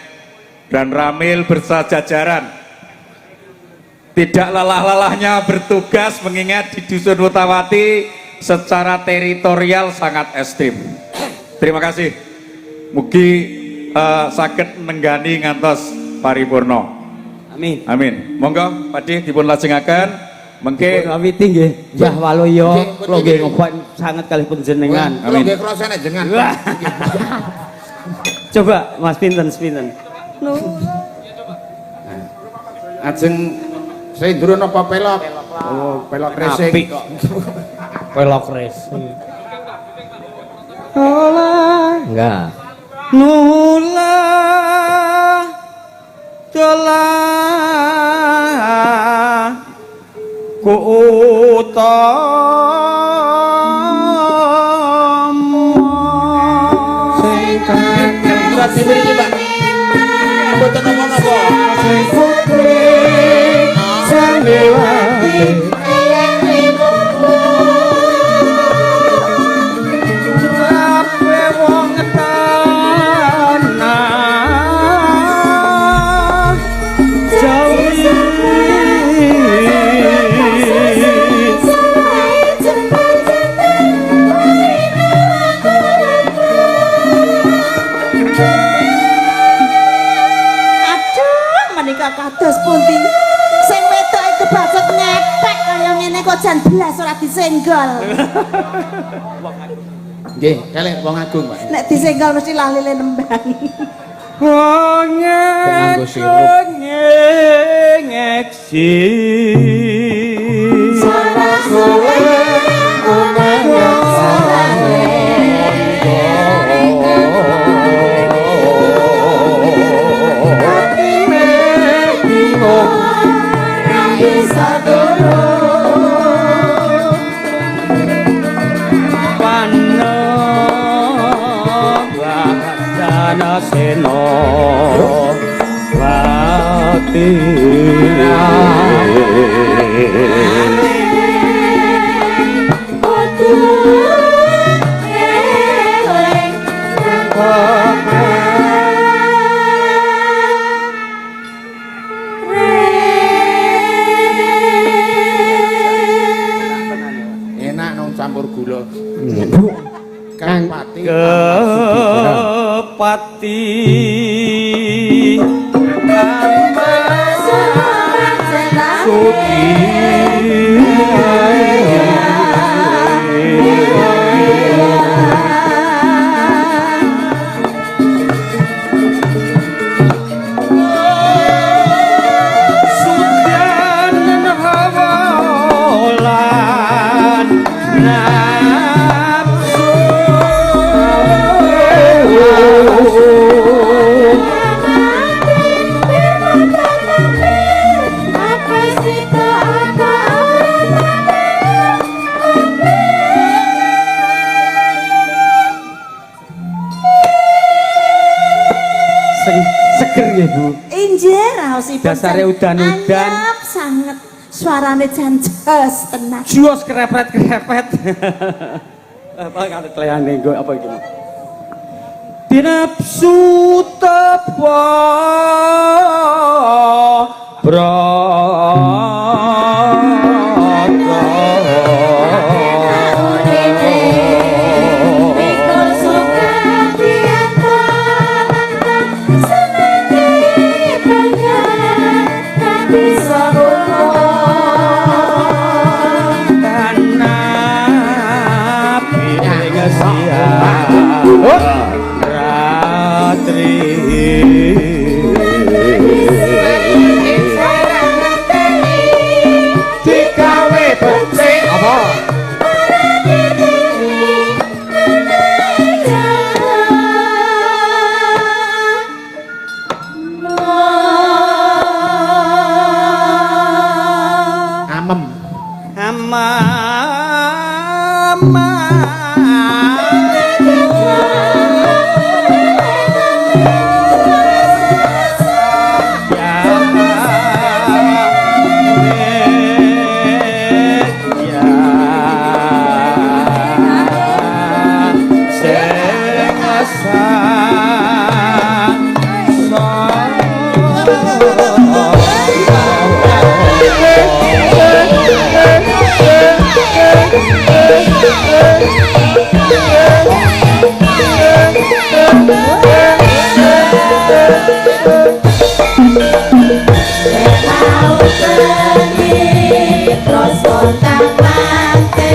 dan Ramil berserta jajaran tidak lelah-lelahnya bertugas mengingat di Dusun Wutawati secara teritorial sangat ekstrim. Terima kasih. Mugi saged nenggani ngantos paripurna. Amin. Amin. Monggo Pak Di dipun lajengaken. Mengke Dipun awiti nggih, Mbah Waluyo, Nggih, kula nggih ngefan sanget kalih panjenengan. Kula Amin. nggih krasa nek jenengan. Wah. Coba Mas pinten pinten. Ajeng slendro napa pelok? Oh, pelok racing. Apik kok. Pelok racing. Olah. Enggak. Nula dolah ku utama. Sing Berarti mriki, Pak. Mboten napa-napa. sing putri sanewati. Kabeh wong Kados pundi? Sing wedoke kebacut ngepek kaya ngene kok jan blas ora disenggol. Nggih, kalih wong agung, Pak. Nek disenggol mesti lali le nembang. Nganggo sirup. Ngeksi. Panawasana sena wati. Enak nang campur gula. Bu, Kang Pati. Kepati Sudan hawalan nafsu. Sing seger nggih, Bu. Injih raosipun. Dasare jan udan-udan. Anyep sanget. Suarane jan jos tenan. Jos krepet-krepet. Apa karo kleyane nggo apa iki? Dinapsu tepa Digawe becik apa? Amem. Terus kontak mante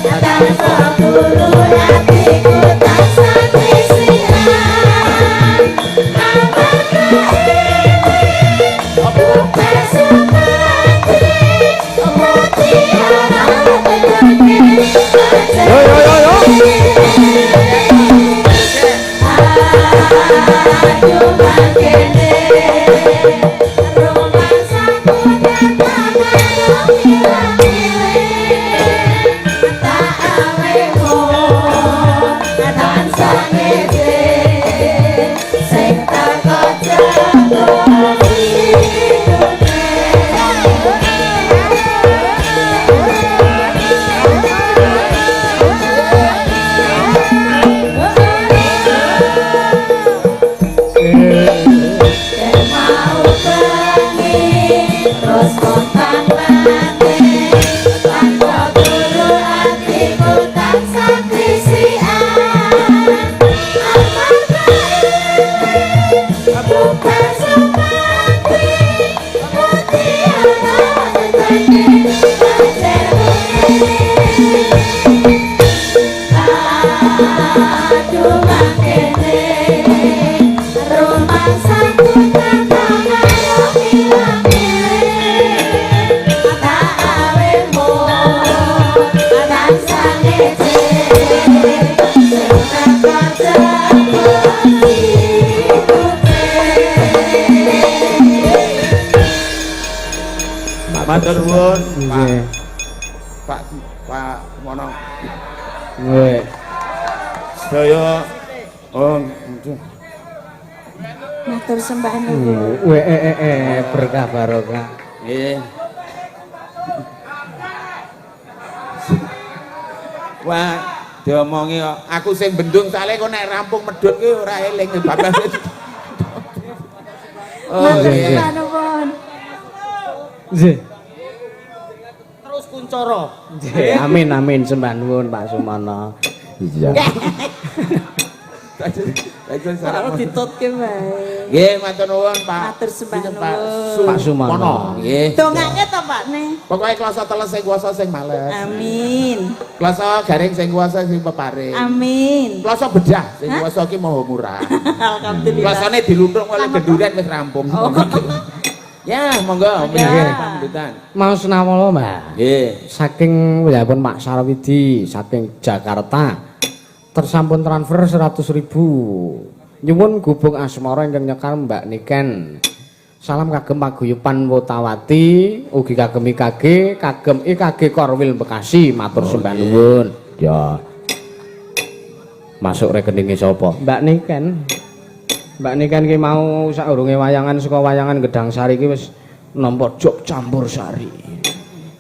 tanpa turu hatiku tansah krisian. Apakah ini bukan sepati mutiara tegake? Yo yo yo yo. Aduh makene romansaku datang karo milih tak awehmu tansah ngene sing tak kocok. Terus kontak mati tanpa turu hatiku tansah krisian. Apakah ini bukan sepati Matur nuwun, Pak. Nggih. Pak Pak Mono. Nggih. Sedaya oh Matur sembah nuwun. Weh berkah barokah. Nggih. Wah, diomongi kok. Aku sing bendung sale kok nek rampung medhun ki ora eling bapak. Oh, Matur nggih. sembah nuwun. Nggih. Terus kuncara. Nggih, amin amin sembah nuwun Pak Sumono. Iya. Karo ditutke wae. Nggih, matur nuwun, Pak. Matur sembah Sinten, Pak nuwun. Pak Sumono. Nggih. Dongake to Pak ne. Pokoke klasa teles sing kuwasa sing males. Amin. Klasa garing sing kuwasa sing peparing. Amin. Klasa bedah sing Hah? kuwasa ki maha murah. Alhamdulillah. Klasane diluntung oleh genduren wis rampung. Oh. Ya, monggo Nggih. pamundutan. Mau senawala, Mbak. Nggih. Saking pun Pak Sarwidi saking Jakarta tersampun transfer 100.000. Nyuwun gubuk asmara ingkang nyekar Mbak Niken. Salam kagem paguyuban Wotawati, ugi kagem IKG, kagem IKG Korwil Bekasi, matur sembah nuwun. Ya. Masuk rekeninge sapa? Mbak Niken. Mbak Niken ki mau saurunge wayangan saka wayangan Gedang Sari ki wis nampa job campur sari.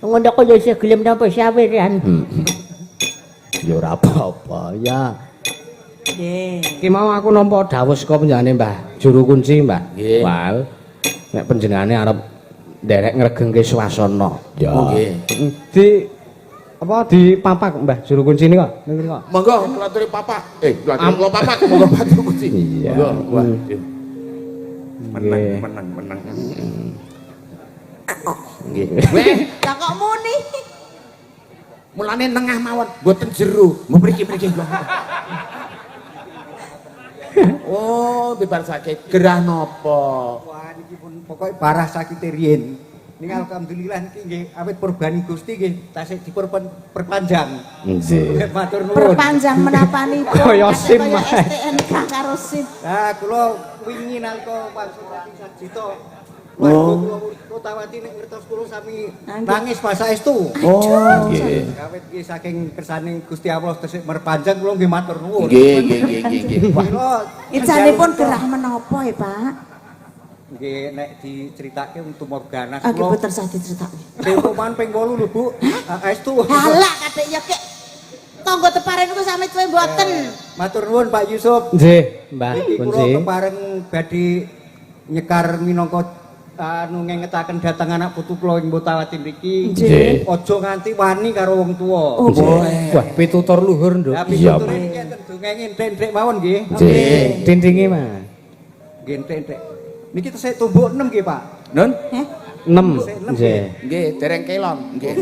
Ngono kok ya isih gelem nampa sawiran. Ya ora apa-apa ya. Nggih. Ki mau aku nampa dawuh saka panjenengane Mbah juru kunci Mbah. Nggih. Wal. Nek panjenengane arep nderek ngregengke swasana. Ya. Oh, nggih. Di apa di papak Mbah juru kunci niku? Niku kok. Monggo kula aturi papak. Kula aturi kula papak, monggo Pak juru kunci. Iya. Monggo. Wah. Menang, Nggih. menang, menang. Nggih. Weh, Lah kok muni? mulane nengah mawon, mboten jero. Mriki-mriki. Oh, bibar sakit. Gerah napa? Wah niki pun pokoke parah sakite riyin. Ning alhamdulillah niki nggih awit perbani Gusti nggih tasih diperpanjang. Nggih. Matur nuwun. Perpanjang menapanipun. Kaya Katik SIM, kaya Mas. STNK karo SIM. Nah, kula wingi nalika wangsul saking Sarjito. Warga kula Kotawati nek ngertos kula sami Ah, nggih. nangis pas saestu. Oh, nggih. Awit nggih saking kersaning Gusti Allah tesih merpanjang kula nggih matur nuwun. Nggih, nggih, nggih, nggih, nggih. Wah, Kula Icanipun gerah menapa ya, Pak? Nggih nek diceritake tumor ganas Ah, nggih kula. boten sah diceritake. Tempo man ping 8 lho, Bu. Saestu. Halah kathik ya kek. Tangga teparen niku sami tuwe mboten. Matur nuwun Pak Yusuf. Nggih, Mbah Niki kula kunci. kepareng badhe nyekar minangka anu ngengetaken dhateng anak putu kula ing Botawati mriki. Nggih. Aja nganti wani karo wong tuwa. Oh, Wah, pitutur luhur, Nduk. Lah Iya, pituture niki enten dongeng enthek-enthek mawon nggih. Nggih. Tintinge, Mas. Nggih enthek-enthek. Niki tesih tumbuk 6 nggih, Pak. Nun? Heh? 6. Tesih 6 Nggih. Nggih, dereng kelon. Nggih.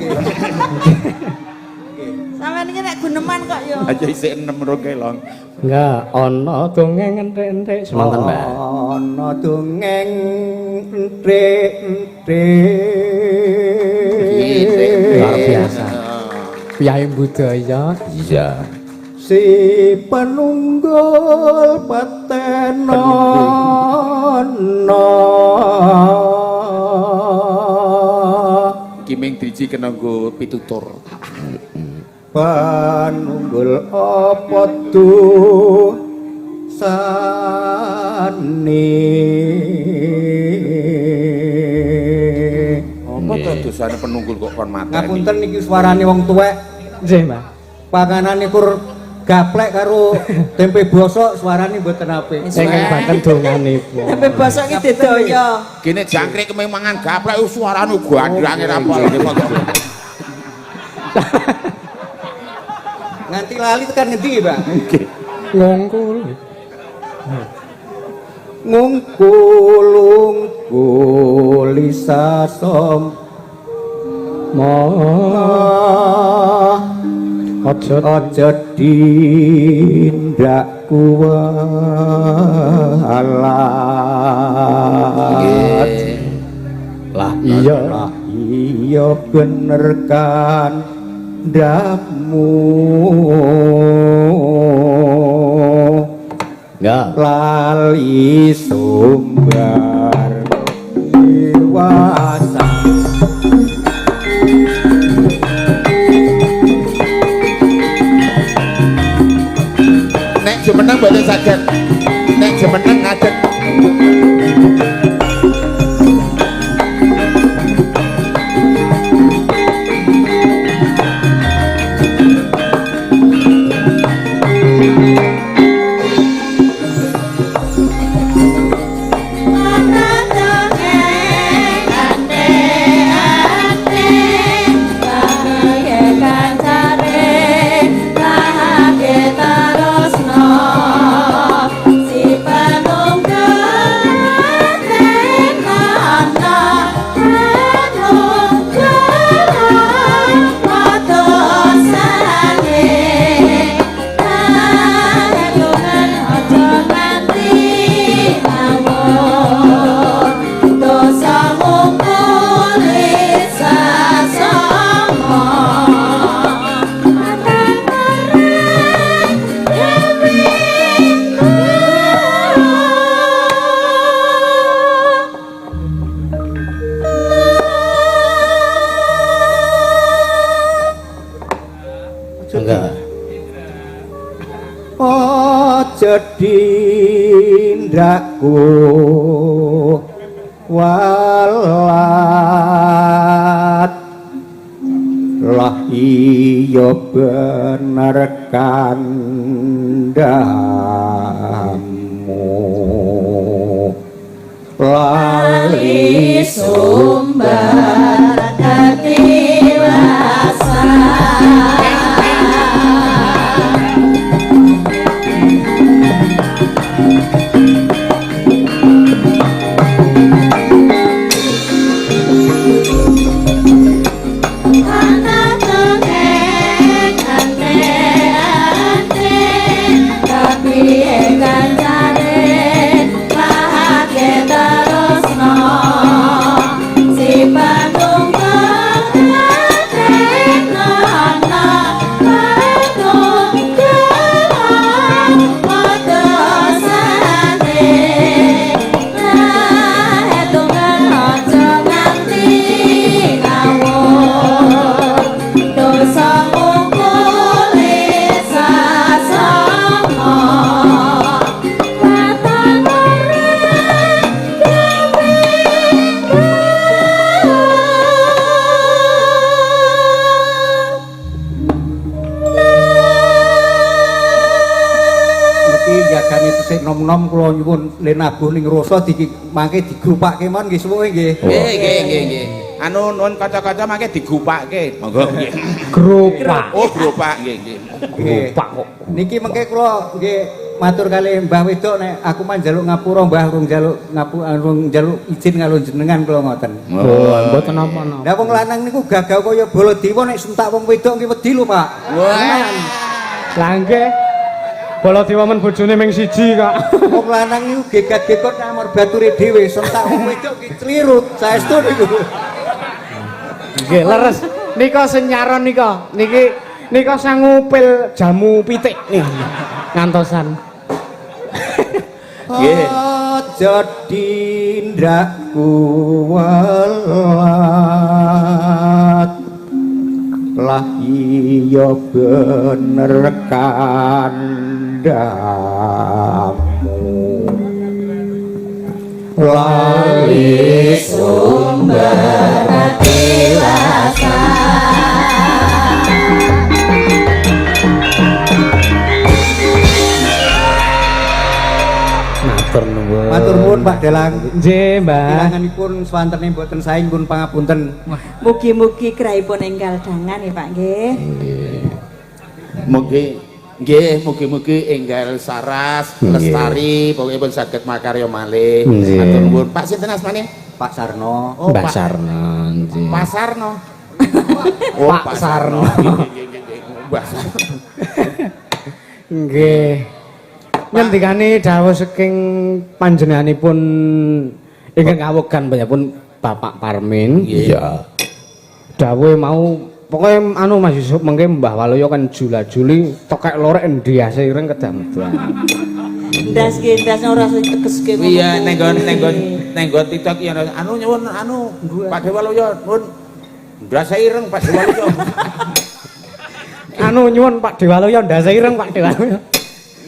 Sampeyan iki nek guneman kok ya. Aja isih 6 rong kelon. Enggak, ana dongeng enthek-enthek semanten, Mbah. Ana dongeng enthek-enthek. Luar biasa. Piyai budaya. Iya. Si penunggul patenono. Ki ming driji kena nggo pitutur. Panunggul apa tuh sani. Apa to dosane penunggul kok kon mateni? Ngapunten niki suarane wong tuwek, Nggih, Mbah. panganane kur gaplek karo tempe bosok suarane mboten apik. Ingkang baten donganipun. Tempe bosok iki didaya. Gene jangkrik kemeng mangan gaplek suarane gandrange ra pol. Nganti lali tekan ngendi, Pak? Ngongkul. Ngungkul-ungkul isasom Mo Aja Aja dindak kuwalat. Lah iya. Lah iya bener kandhamu. Ya. Lali sumbar dewasa. Nek jumeneng mboten saged. Nek jumeneng ngadeg. Enggak. Aja dindakku walat. Lah iya bener kandhamu. Lali sumber dewasa. Nom-nom kula nyuwun le nabuh ning rasa mangke digrupake mon nggih suwuke nggih. Nggih nggih nggih nggih. Anu nuwun kaca-kaca mangke digupake. Monggo nggih. Gropak. Oh, gropak nggih nggih. Gropak kok. Niki mengke kula nggih matur kalih Mbah Wedok nek aku mah njaluk ngapura Mbah urung njaluk urung njaluk izin karo jenengan kula ngoten. Oh, mboten napa-napa. Lah wong lanang niku gagah kaya Baladewa nek sentak wong wedok nggih wedi lho, Pak. Wah. Lah nggih. Baladewa men bojone ming siji kok. Wong lanang niku gegat-gegot namor bature dhewe, sentak wong wedok ki clirut. Saestu niku. Nggih, leres. Nika sing nyaron nika. Niki nika sangupil jamu pitik nih. Ngantosan. Nggih. Aja dindakku welat. Lah iya bener kandhamu. Lali sumber dewasa. Matur nuwun. Matur nuwun Pak Dalang. Nggih, Mbah. Kiranganipun swantene mboten sae nyuwun pangapunten. Mugi-mugi grahipun enggal dangan ya Pak nggih. Nggih. Mugi nggih, mugi-mugi enggal saras, lestari, pokokipun saged makarya malih. Matur nuwun. Pak sinten asmane? Pak Sarno. Oh, Mbah Pak Sarno nggih. Pak Sarno. Oh, Pak Sarno. Nggih, nggih, nggih. Mbah. Nggih. Ngendikane dawuh saking panjenenganipun ingkang kawogan panjenenganipun Bapak Parmin. Iya. Dawuhe mau pokoke anu Mas Yusuf mengke Mbah Waluyo kan jula-juli tokek lorek ndhiase ireng kedamdan. Ndas ki ndas ora sing tegeske ngono. Iya nenggon TikTok ya anu nyuwun anu Pak Dewa Waluyo nyuwun ndase ireng Pak Dewa Waluyo. Anu nyuwun Pak Dewa Waluyo ndase ireng Pak Dewa Waluyo.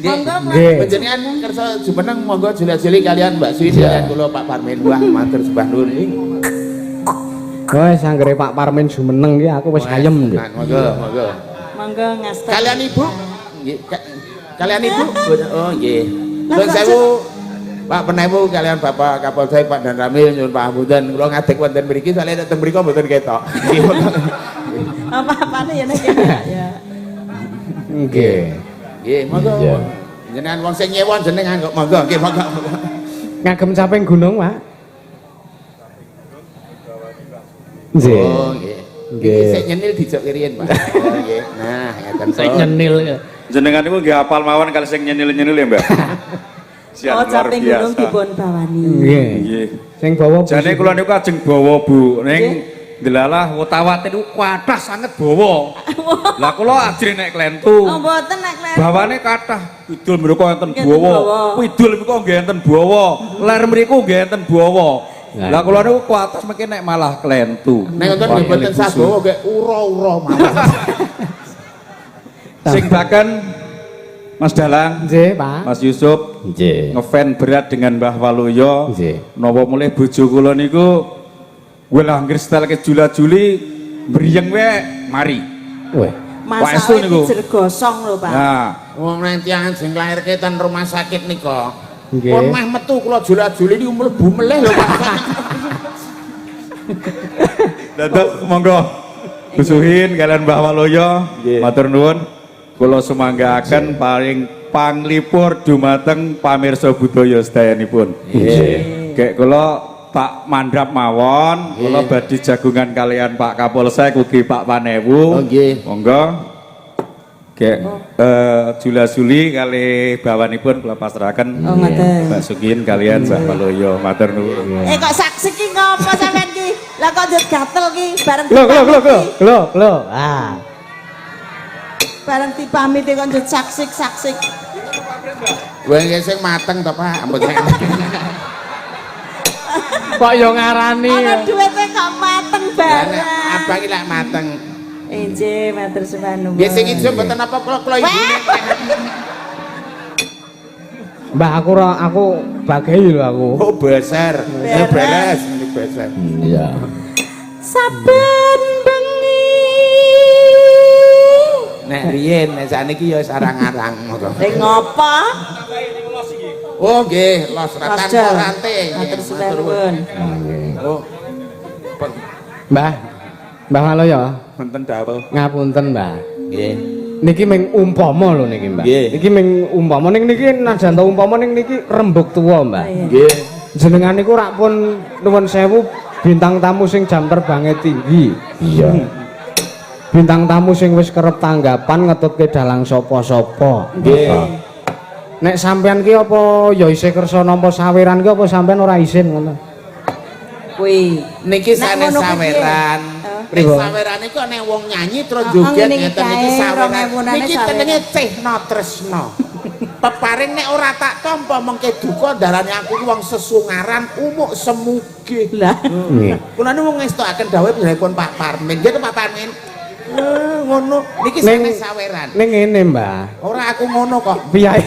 Monggo Nggih. Panjenengan kersa jumeneng monggo jula-juli kalian Mbak Sri kalian kula Pak Parmin. Wah matur sembah nuwun. Wes anggere Pak Parmin jumeneng ki aku wis ayem. Nah, monggo monggo. Monggo ngasta. Kalian Ibu? Nggih. Kalian Ibu? Oh nggih. Nuwun sewu Pak Penewu kalian Bapak Kapolsek Pak Dan Ramil nyuwun pangapunten kula ngadeg wonten mriki soalnya nek teng mriku mboten ketok. Nggih. Apa-apane ya nek ya. Nggih. Nggih, monggo. Jenengan wong sing nyewa jenengan kok monggo nggih monggo. Ngagem caping gunung, Pak. Nggih. Oh nggih. Nggih. Sik nyenil dijok riyen, Pak. Oh nggih. Nah, ngeten. Sik nyenil. Jenengan niku nggih hafal mawon kali sing nyenil-nyenil ya, Mbak. Sian, Oh, luar caping gunung biasa. dipun bawani. Nggih. Nggih. Sing bawa Jane kula niku ajeng bawa, Bu. Ning delalah wetawate niku kathah sanget bawa. Lah kula ajrih nek klentu. Oh, mboten nek klentu. Bawane kathah. Kidul mriku enten Nggih, bawa. bawa. Kidul mriku nggih enten bawa. Ler mriku nggih enten bawa. Lah kula niku kuatos mungkin nek malah klentu. Nek wonten nggih mboten sah bawa nggih ura-ura mawon. Sing bahkan Mas Dalang, Nggih, Pak. Mas Yusuf Nggih. ngefan berat dengan Mbah Waluyo. Nggih. Napa mulih bojo kula niku welah anggere setel ke jula-juli mriyeng wae mari. Weh. Waestu Masake niku. dijer gosong lho, Pak. Nah, Wong nang tiyang sing lairke ten rumah sakit nika. Nggih. Pun meh metu kula jula-juli niku mlebu melih lho Pak. dados monggo Bu Suhin kalian Mbah Waluyo matur nuwun kula sumanggaaken paring panglipur dumateng pamirsa budaya sedayanipun. Nggih. Gek kula tak mandhap mawon, kula badhe jagungan kalian Pak Kapolsek ugi Pak Panewu. Oh, nggih. Monggo. Gek jula-juli kali bawanipun kula pasrahaken. Oh, ngoten. Mbak Sukin kalian Mbah Waluyo matur nuwun. Eh kok saksi ki ngopo sampean ki? Lah kok njut gatel ki bareng Lho, lho, lho, lho, dipamiti. lho, lho. Ah. Bareng dipamiti kok njut saksik-saksik. Wong sing mateng to Pak, ampun sing. Kok yo ngarani. Ana duwite kok mateng Lah nek barang. abang iki lak mateng. Injih, matur sembah nuwun. Nggih sing ijo mboten apa kula kula ibune. Mbah aku ora aku bagai lho aku. Oh beser. Eh beres ini beser. Iya. Saben bengi. Nek riyen nek sakniki ya wis arang-arang ngono. Eh ngopo? Oh nggih, los ratan Los rante. Matur sembah nuwun. Oh. Mbah. Mbah Waluyo, Wonten dawuh. ngapunten, Mbah. Nggih. Niki ming umpama lho niki, Mbah. Nggih. Niki ming umpama ning niki najan to umpama ning niki rembug tuwa, Mbah. Nggih. Jenengan niku rak pun nuwun sewu bintang tamu sing jam terbange tinggi. Iya. Bintang tamu sing wis kerep tanggapan ngetutke dalang sapa-sapa. Nggih. Nek sampean ki apa ya isih kersa nampa saweran ki apa sampean ora isin ngono? Kuwi. Niki Nek sanes ngono kuwi saweran. piye? Nek saweran iku nek wong nyanyi terus Oh, joget ngene iki ngeten iki kae, saweran. 2000-ane Niki saweran. tenenge Cehna Tresna. Peparing nek ora tak tampa mengke duka darane aku ki wong sesungaran umuk semuge. Lah. Nggih. Kula niku ngestokaken dawuh panjenenganipun Pak Parmin. Nggih to Pak Parmin? Ngono. Niki Ning sanes saweran. Ning ngene, Mbah. Ora aku ngono kok. Piyai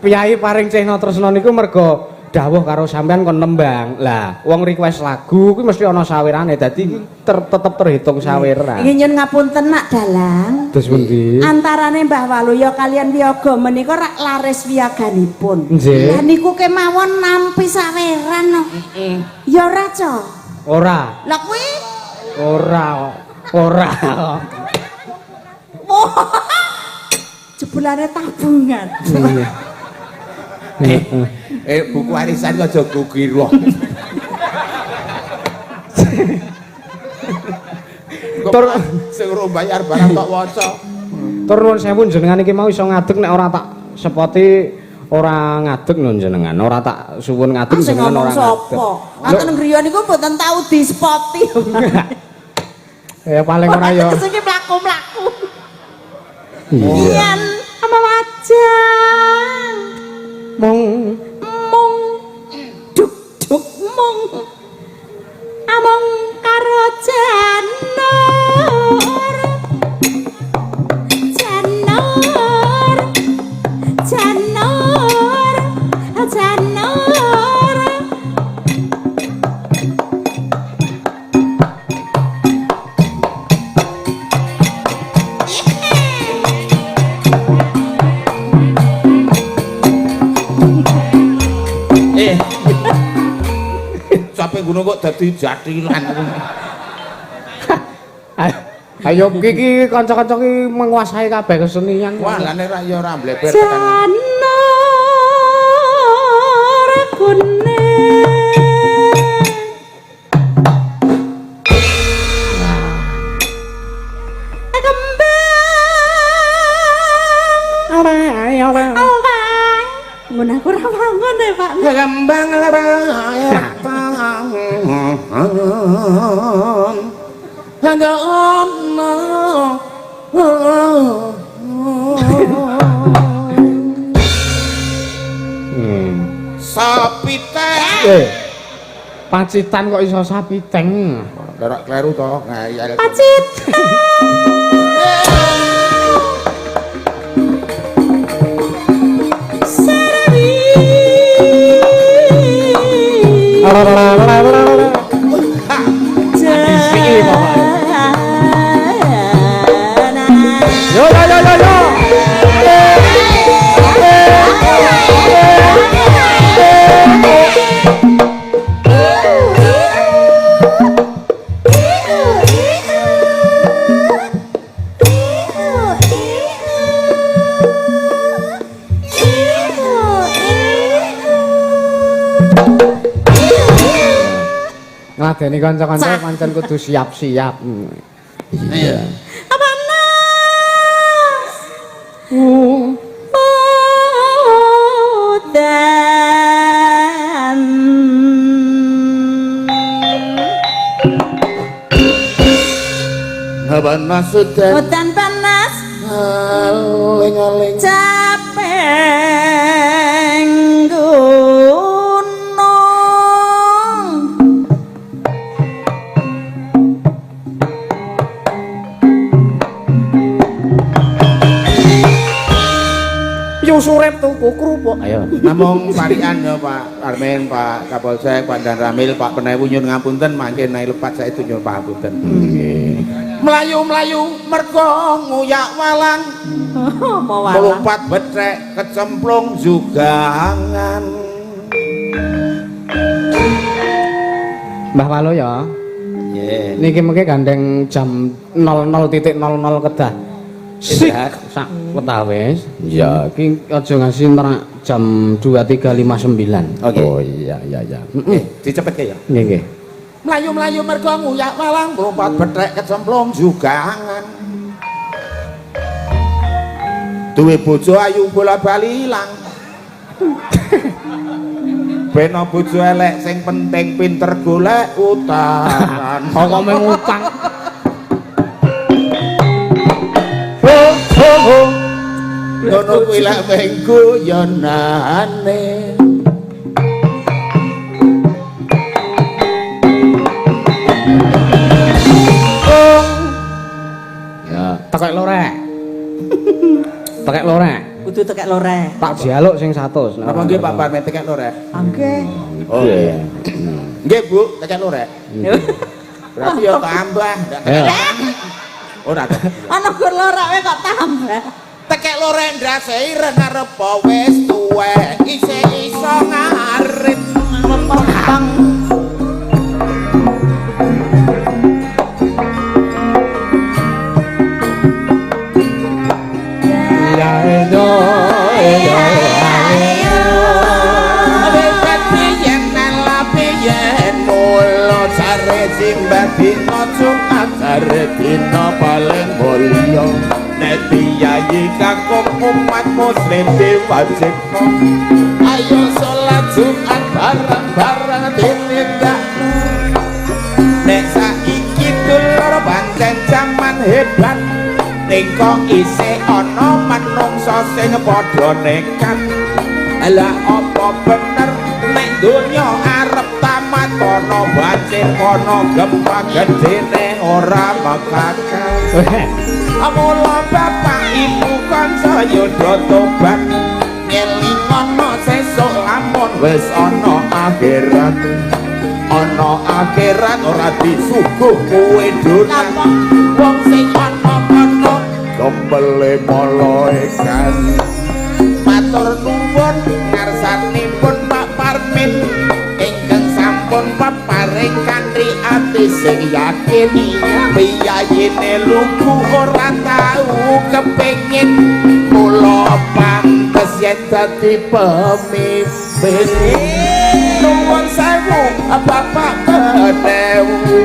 Piyai paring Cehna Tresna niku mergo dawuh karo sampean kon nembang. Lah, wong request lagu kuwi mesti ana sawerane. Dadi tetep terhitung saweran. Nggih nyun ngapunten nak dalang. Terus pundi? Antarane Mbah Waluyo kalian wiyaga menika rak laris wiyaganipun. Nggih. Lah niku kemawon nampi saweran no. Ya ora, Co. Ora. Lah kuwi Ora. Ora. wah. Jebulane tabungan. Buku warisan kok aja kukira. Tur Sing ora bayar barang tok waca. Tur nuwun sewu jenengan iki mau iso ngadeg nek ora tak sepoti ora ngadeg lho jenengan. Ora tak suwun ngadeg Sing jenengan ngomong ora ngadeg. sapa? Ngoten griya niku mboten tau dispoti. Ya paling ora ya. Sing mlaku-mlaku. Iya. Yen ama wajang Mung mung duk duk mung among karo janur janur janur janur. Eh. Sampe ngono kok dadi jathilan. Ayo iki kanca-kanca iki menguasai kabeh kesenian. Wah, lah nek ra ya ora mbleber tekan. Janur kuning. Kembang Ora ora. Mun aku ora wangun ya, Pak. Kembang Sapi teng. Pacitan kok iso sapi teng. Ora kleru to, ngayal. Pacitan. Serwi. Yo yo yo yo yo. Ngladeni kanca-kanca pancen kudu siap-siap. Iya. Panas. Udan. Panas udan. Udan panas. Aling-aling. Capek gunung. Yo surep tuku kerupuk. Ayo. Namung parikan ya Pak Armin, Pak Kapolsek, Pak Dan Ramil, Pak Penewu nyuwun ngapunten mangke naik lepat saestu nyuwun pangapunten. Nggih. Mlayu-mlayu mergo nguyak walang. Apa walang? Melompat bethek kecemplung jugangan. Mbah Walo ya. Nggih. Niki mengke gandeng jam 00.00 kedah. Sik sak wetawis. Iya. Iki aja ngasi nerak jam 23.59. Oke. Oh iya iya iya. Dicepetke ya. Nggih nggih. Mlayu-mlayu mergo nguyak walang, melompat bethek kecemplung jugangan. Duwe bojo ayu bola-bali ilang. Beno bojo elek sing penting pinter golek utangan. Kok mung utang. Ho ho ho. Ngono kuwi lek mung guyonane. Ya. Tekek lorek. Tekek lorek. Kudu tekek lorek. Tak jaluk sing 100. Napa nggih Pak Parmen tekek lorek? Nggih. Oh iya. Nggih Bu, tekek lorek. Berarti ya tambah. Ora to. Ana gur lorek kok tambah. Tekek lorek ndase ireng arep wis tuwek, isih iso ngarit. Bang. Yen Dina jare simbah dina Jumat jare dina paling mulya. Nek piyayi kakung umat muslim diwajibno ayo salat Jumat bareng-bareng ditindakno. Nek saiki dulur pancen jaman hebat, ning kok isih ana manungsa sing padha nekat. Lah apa bener nek donya arep tamat ana banjir ana gempa gedene ora mekakan. Mula bapak ibu kanca yo do tobat, ngelingono sesuk lamun wis ana akhirat. Ana akhirat ora disuguh kowe donat. Wong sing ana kono gempele malaikat. Matur nuwun ngarsanipun Pak Parmin ingkang sampun peparing kanthi ati sing yakin. Piyayine lugu ora tau kepengin, mula pantes yen dadi pemimpin. Nuwun sewu Bapak Penewu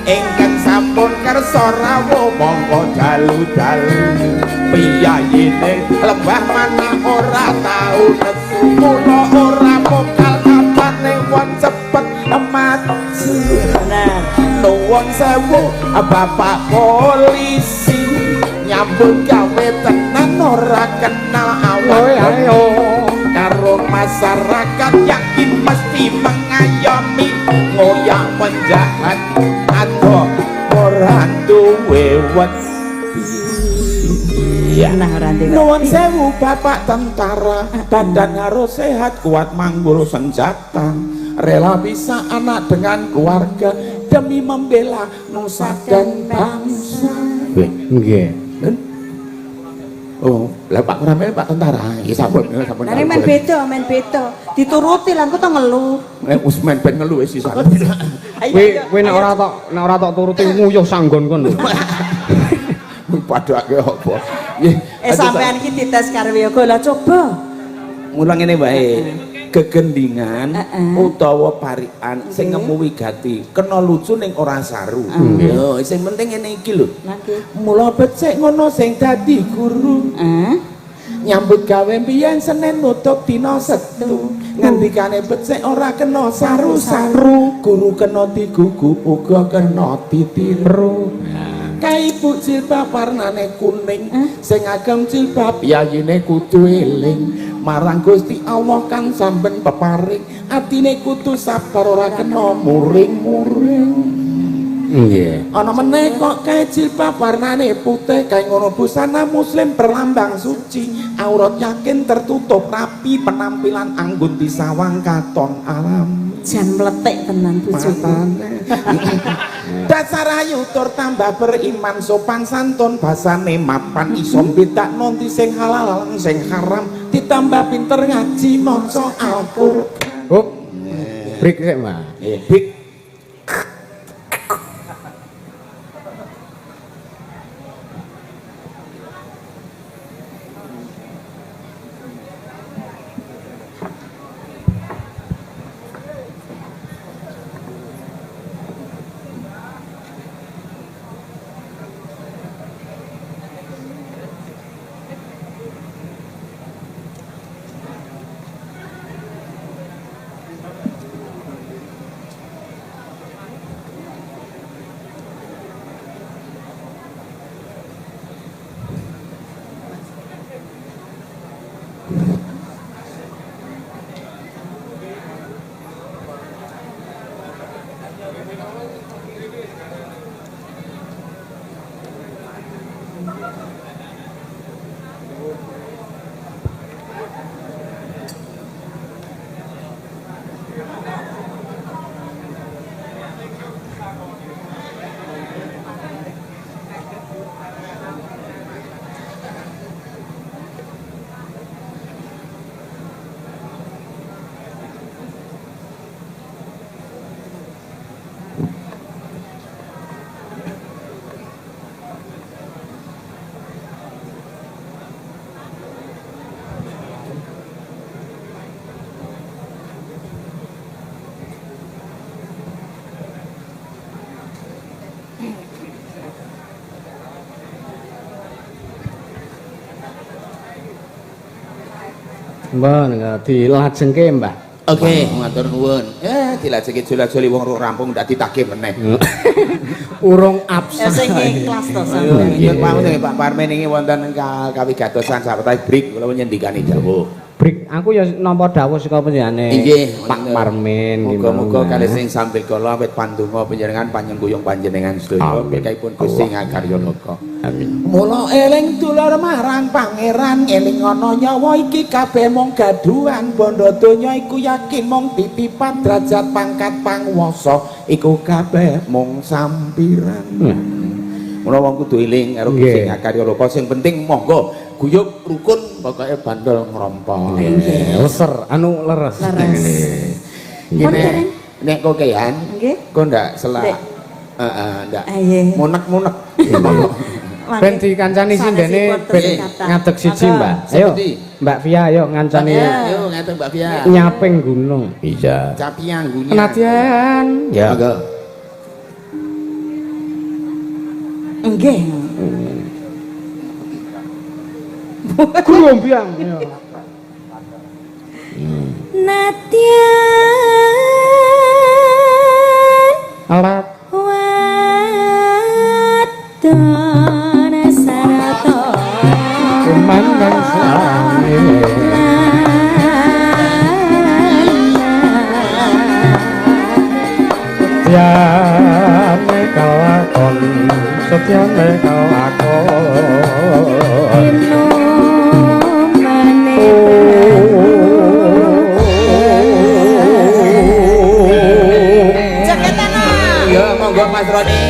ingkang sampun kersa rawuh monggo dalu-dalu. Piyayine lembah mana ora tau nesu, mula ora mokal kapane wong cepet mati. Nuwun sewu Bapak polisi nyambut gawe tenan ora kenal awak karo masyarakat yakin mesti mengayomi ngoyak penjahat atau ora duwe wedi. Nuwun sewu Bapak tentara, badan harus sehat kuat manggul senjata, rela bisa anak dengan keluarga demi membela nusa dan bangsa. Nggih. Oh, lah Pak Ramil Pak tentara. Nggih sampun, sampun. Lah men beda, men beda. Dituruti lah engko to ngeluh. Nek wis men ben ngeluh wis sisan. Kowe kowe nek ora tok turuti nguyuh sanggon kon lho. Padake apa? Nggih. Sampean iki dites karo yoga lah coba. Mula ngene wae. Gegendingan utawa parikan sing ngemu wigati kena lucu ning ora saru. Yo sing penting ngene iki lho. Mula becik ngono sing dadi guru. Nyambut gawe biyen Senin nutup dina Setu. Ngendikane becik ora kena saru-saru, guru kena digugu uga kena ditiru. Kae ibu jilbab warnane kuning, sing agem jilbab yayine kudu eling marang Gusti Allah kang samben peparing, atine kudu sabar ora kena muring-muring. Nggih. Ana meneh kok kae jilbab warnane putih, kae ngono busana muslim berlambang suci, aurat yakin tertutup rapi, penampilan anggun disawang katon alam. Jan mletik tenan bojoku. Dasar ayu tur tambah beriman, sopan santun basane mapan, iso mbedakno ndi sing halal lan sing haram, ditambah pinter ngaji maca Al-Qur'an. Hop. Break sik, Mas. Break. Mbah, dilajengke, Mbah. Oke, matur nuwun. Dilajengke jula-juli wong rung rampung ndak ditagih meneh. Urung absah. Ya sing ikhlas to sampeyan. Nggih, wonten Pak Parmin iki wonten kawigatosan sarta break kula nyendikani dawuh. Break, aku ya nampa dawuh saka panjenengane Pak Parmin. Muga-muga kalih sing sambil kala awit pandonga panjenengan panyengkuyung panjenengan sedaya berkahipun Gusti ngakarya loka. Amin. Mula eling dulur marang pangeran, eling ana nyawa iki kabeh mung gaduhan, bondo donya iku yakin mung titipan, derajat pangkat panguwasa iku kabeh mung sampiran. Mula wong kudu eling karo Gusti ngakarya loka, sing penting monggo guyub rukun pokoke bandol ngrompong. Leser anu leres. Leres. Nek nek kokean nggih kok ndak selak. Heeh, ndak. Munek-munek. Ben dikancani sindene ben ngadeg siji, Mbak. Ayo. Mbak Via ayo ngancani. Ayo ngadeg Mbak Via. Nyaping gunung. Iya. Capiang gunung. Nadyan. Ya. Monggo. Nggih. Grombyang. Nadyan alat wadon sarata kumandang sane setyane kelakon setyane kelakon Monggo Mas Roni.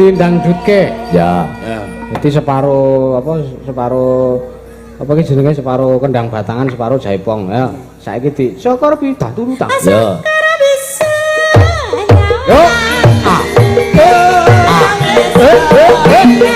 Dindangdutke. Ya. Jadi separo apa separo apa ki jenenge separo kendang batangan separo jaipong. Ya, saiki di syukur bidah turu ta. Ya. Bisa. Yo. A. A. E E E.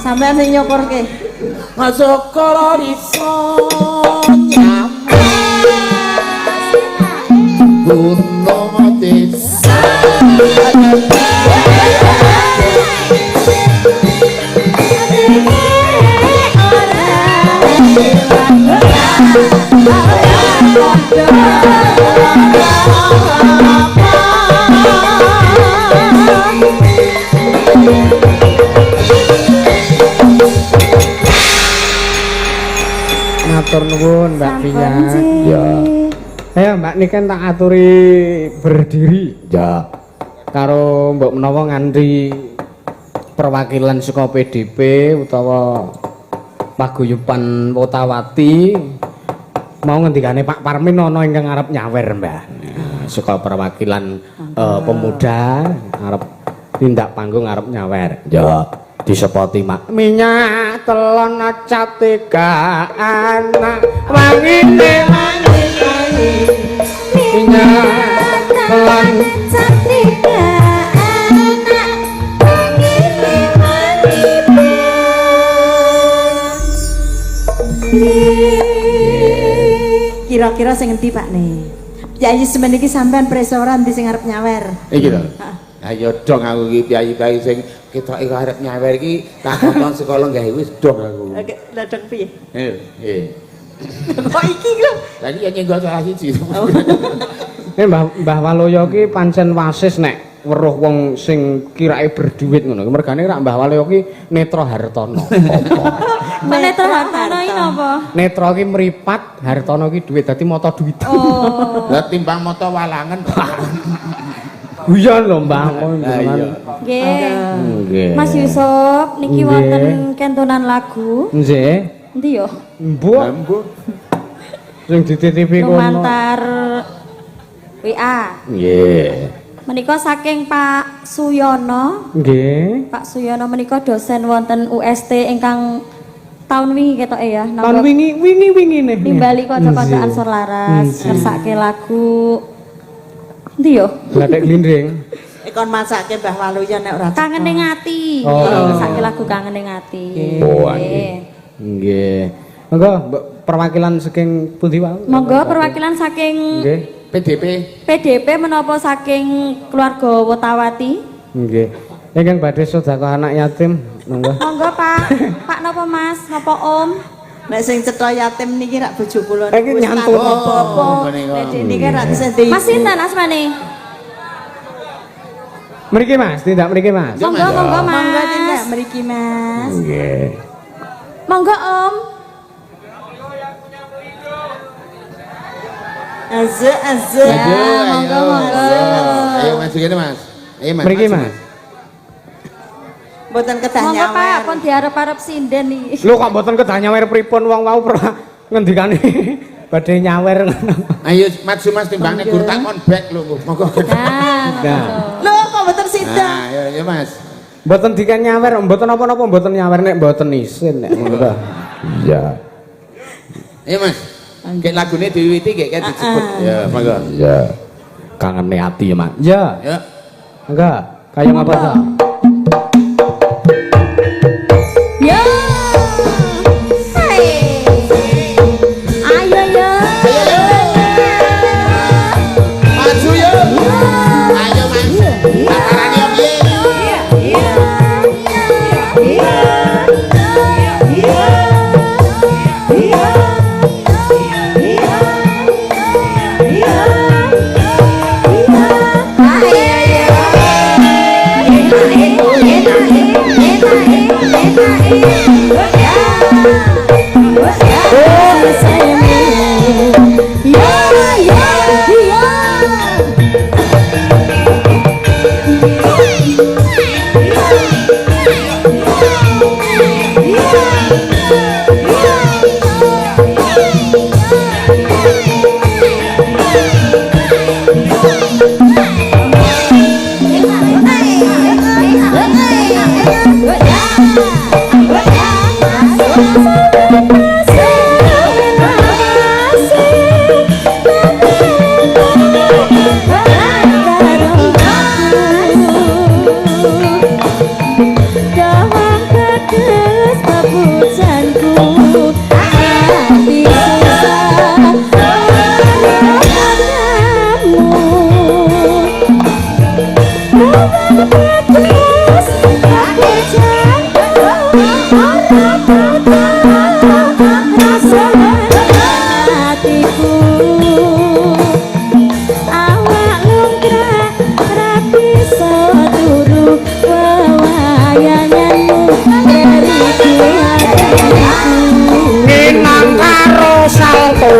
Sampeyan sing nyukurke. Masuk iso nyaman. Gunung desa. Matur nuwun Mbak Via. Ya. Ayo Mbak Niken tak aturi berdiri. Ya. Karo mbok menawa nganti perwakilan saka PDP utawa paguyuban Wotawati mau ngendikane Pak Parmin ana ingkang arep nyawer, Mbak. Nah, saka perwakilan pemuda arep tindak panggung arep nyawer. Ya. Disepoti mak minyak telon cat tiga anak wangine wangi wangi minyak telon cat tiga anak wangine wangi. Kira-kira sing endi Pak ne? Piyayi semen iki sampean preso ora endi sing arep nyawer? Iki lho. Ayo dong aku iki piyayi-piyayi sing ketoke kok arep nyawer iki tak tonton sekolah gawe wis dong aku. Oke, lha dong piye? Nggih. Kok iki lho? Lah iki nyenggol salah siji. Mbah Waluyo ki pancen wasis nek weruh wong sing kirake berduit ngono. Mergane rak Mbah Waluyo ki Netra Hartono. Apa? Netra Hartono iki napa? Netra ki mripat, Hartono ki duit, dadi mata duit. Oh. Lah timbang mata walangen. Guyon lho Mbah. Nggih. Mas Yusuf niki wonten kentonan lagu. Nggih. Endi yo? Mbok. Mbok. Sing dititipi kono. Lumantar WA. Nggih. Menika saking Pak Suyono. Nggih. Pak Suyono menika dosen wonten UST ingkang tahun wingi ketoke ya. Tahun wingi wingi-wingine. Nimbali kanca-kanca Ansor Laras ngersake lagu. Endi yo? Glathek glindring. Kon masake Mbah Waluyo nek ora Kangen ning ati. Oh. Ngersake lagu Kangen ning ati. Oh, nggih. Nggih. Monggo perwakilan saking pundi wae? Monggo perwakilan saking nggih PDP. PDP menapa saking keluarga Wotawati? Nggih. Ingkang badhe sedekah anak yatim, monggo. Monggo Pak. Pak napa Mas? Napa Om? Nek sing cetha yatim niki rak bojo kula niku wis nyantun apa-apa. Nek niki rak sedih. Mas sinten asmane? Mriki Mas, tindak mriki Mas. Monggo monggo Mas. Monggo tindak. tindak mriki, Mas. Nggih. Monggo, Om. Aze aze. Ya, monggo, monggo. Ayo maju kene, Mas. Ayo Mas. Mriki, Mas. Mboten kedah Monggo, Pak, nyawer. pun diarep-arep sinden iki. Lho kok mboten kedah nyawer pripun wong wau pernah ngendikane badhe nyawer ngono. Ayo maju Mas timbangane gur tak kon back lho. Monggo. Nah, Nah. Lho kok mboten sida? Nah, ayo ayo Mas. Mboten diken nyawer, mboten napa-napa mboten nyawer nek mboten isin nek ngono ta. Iya. Ayo Mas. Kayak lagune diwiwiti kayak kayak dijebut. Ya, monggo. Iya. Kangene ati ya, Mak. Ya, Ya. enggak. Kaya ngapa ta? Ya. Hai. Ayo ya. Maju yo. Ayo Mas. Tatarane yo piye? Ninang karo salto.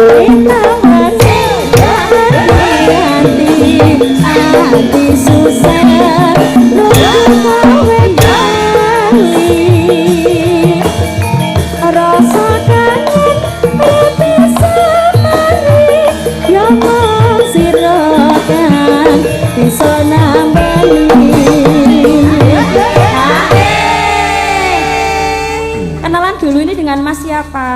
Kenalan dulu ini dengan Mas siapa?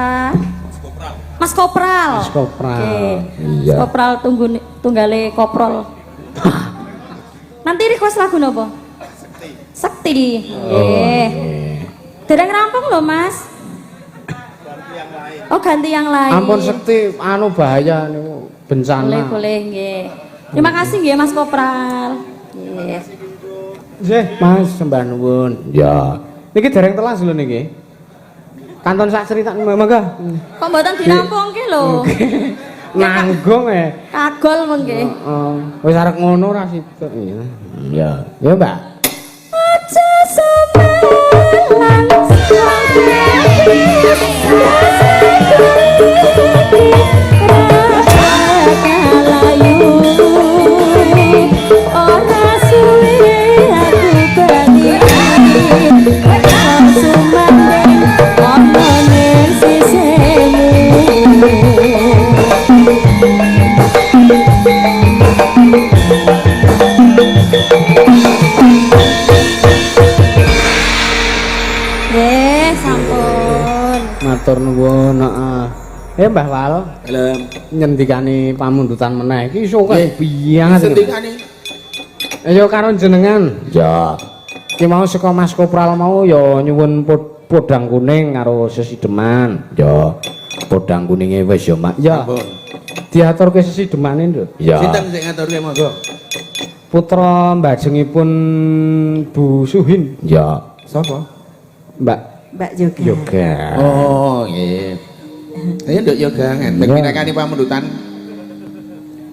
Mas Kopral. Mas Kopral. Oke. Iya. Mas Kopral tunggu tunggale koprol. Nanti request lagu nopo? Sekti. Sekti. Nggih. Dereng rampung loh, Mas. Oh, ganti yang lain. Ampun sekti anu bahaya niku bencana. Boleh, boleh nggih. Terima kasih nggih Mas Kopral. Nggih. Nggih, Mas sembah nuwun. Ya. Niki dereng telas lho niki. Kanton sak cerita monggo. Kok mboten dirampungke lho. Nanggung e. Kagol mengke. Heeh. Wis arep ngono ora sida. Iya. Iya. Ya, Mbak. Aja sumelang ora suwe aku bali sumandeng ana ning sisihmu. Nggih, sampun. Matur nuwun, heeh. Mbah Wal, Halo. nyendikani pamundutan meneh iki iso Nggih. biyangan. Sendikane. Ayo karo jenengan. Ya. Ki mau saka Mas Kopral mau ya nyuwun podang kuning karo sesideman. Ya. Podang kuninge wis ya, Mak. Ya. Diaturke sesidemane, Nduk. Ya. Sinten sing ngaturke monggo? Putra mbajengipun Bu Suhin, Ya. Sapa? Mbak Mbak Yoga. Yoga. Oh, nggih. Ayo nduk yoga ngenten pinakani pamundutan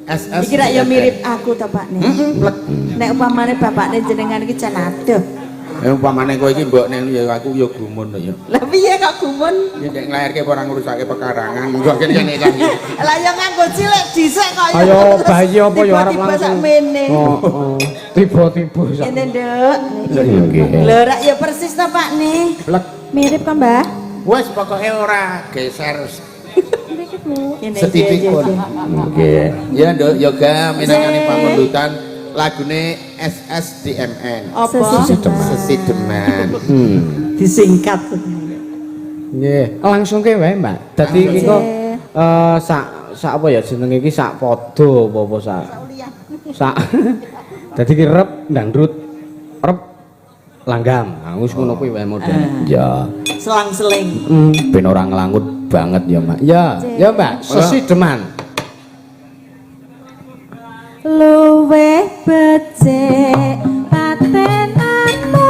SS. Iki rak ya mirip aku to, Pak. Heeh, plek. Nek upamane bapakne jenengan iki jan adoh. Umpamane kowe iki mbok nek ya aku ya gumun to ya. Lah piye kok gumun? Ya nek nglairke ora ngrusake pekarangan. Monggo kene kene iki. Lah ya nganggo cilik dhisik kok ya. Ayo bayi apa ya arep Tiba-tiba langsung. sakmene. Oh, oh. Tiba-tiba sak. Ngene, Nduk. Nggih. Lho rak ya persis to, Pak nih. Blek. Mirip kok, Mbah? Wes pokoke ora geser Ngene, setitik iya, iya, pun. iya. Nggih. Ya Nduk, yoga minangkane pamundutan lagune SSDMN. Apa? Sesideman. Disingkat. Nggih, langsung ke wae, Mbak. Dadi iki kok sak sak apa ya jenenge iki sak padha apa-apa sak. Sak. Dadi iki rep dangdut rep langgam. Nah, wis ngono kuwi wae modele. Ya, Selang-seling. ben ora nglangut banget ya, Mak. Ya, ya Mbak, sesideman. Luweh becik paten aku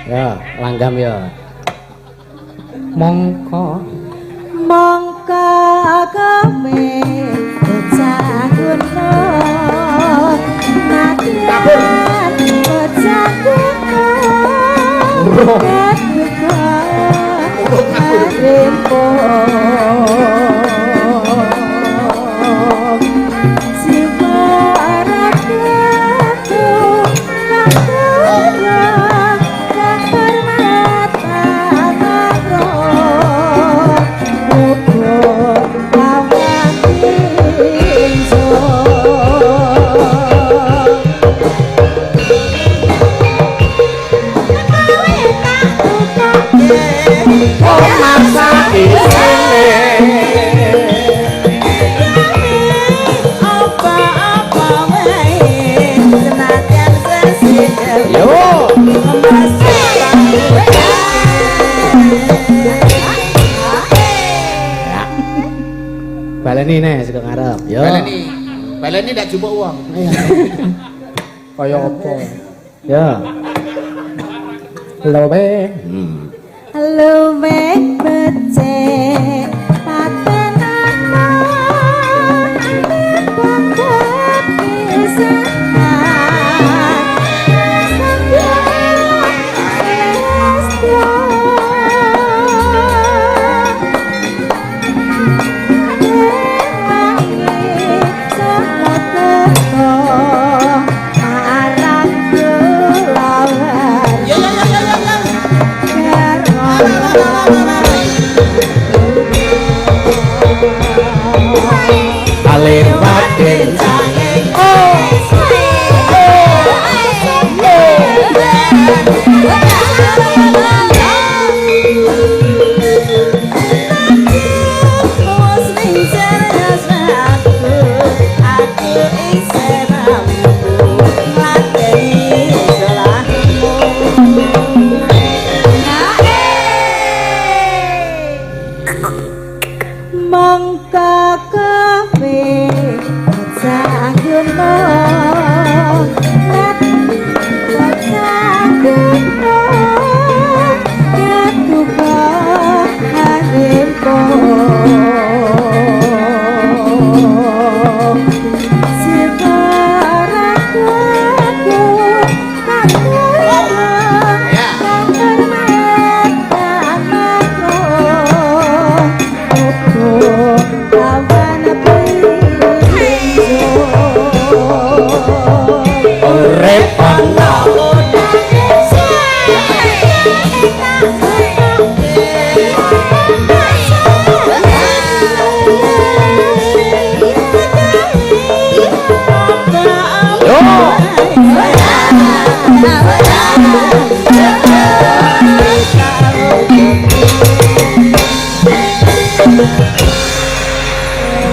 Ya, langgam ya. Mongko Mongko kowe bocah gunung nadyan bocah gunung kebuka rempong jiwa ragaku katurang kahormatan Apa-apa wae senadyan sesidem. Yo. Baleni nih saka ngarep. Yo. Baleni. Baleni ndak jupuk wong. Kaya apa? Ya. Lobe. Luwih becik paten ana bakat pisan. Ya ya ya ya ya. Alir batin. Mongko kowe bocah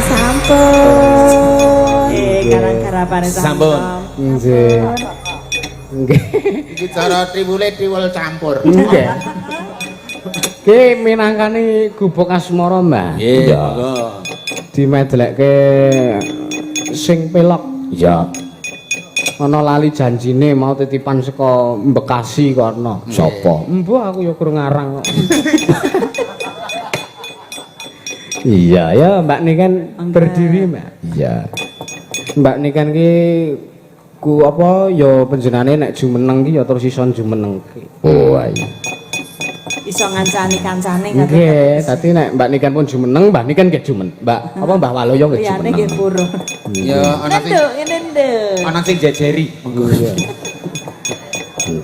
Sampun. Karang-karapane Sampun. Nggih. Nggih. Iki cara triwule triwul campur. Nggih. Ki minangkani gubuk asmara, Mbah. Nggih, monggo. Dimedlekke sing pelok. Iya. Ana lali janjine mau titipan saka Bekasi kono. Sapa? Embuh aku ya kurang ngarang kok. Iya, Ya Mbak Niken berdiri, Mbak. Iya. Mbak Niken ki ku apa ya panjenengane nek jumeneng ki ya terus iso jumenengke. Oh, iya. Iso ngancani kancane ngoten. Nggih, dadi nek Mbak Niken pun jumeneng, Mbak Niken nggih jumen. Mbak apa Mbah Waloyo nggih Liyane jumeneng. nggih purun. Ya ana sing Nduk, ngene nduk. ana sing jejeri. Iya.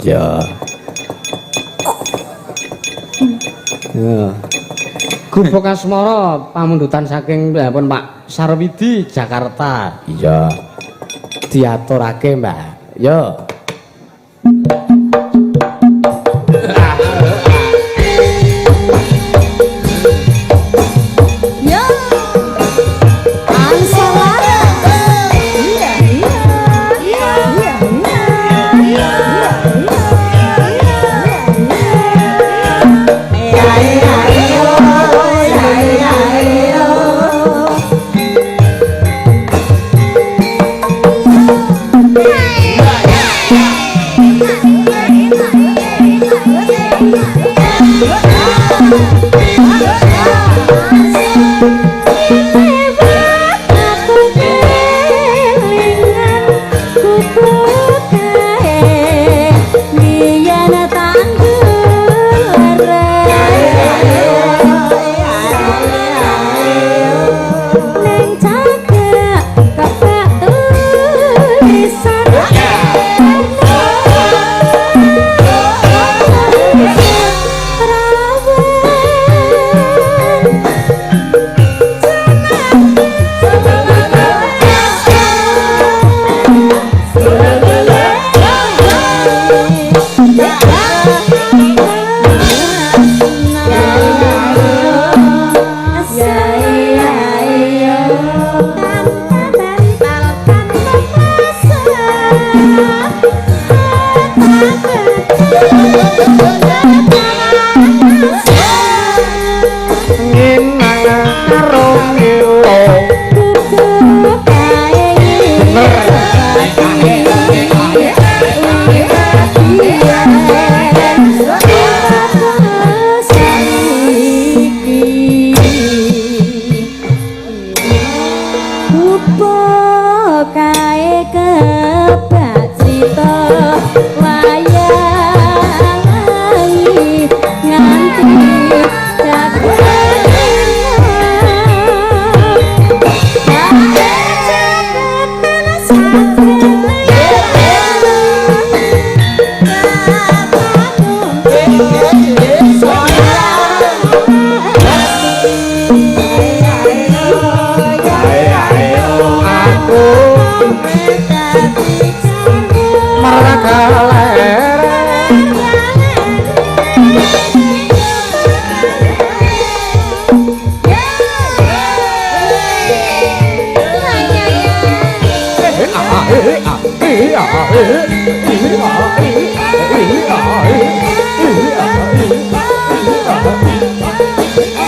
Iya. Ya. Gubuk Asmara pamundutan saking pun Pak Sarwidi Jakarta. Iya. Diaturake, Mbak. Yo. Ya. Angsalara. Iya, iya. Iya, iya. Iya,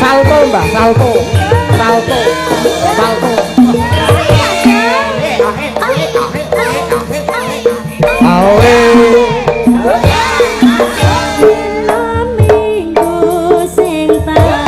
Salto, Mbah, salto. Salto. Salto. Awe. Minggu sing tak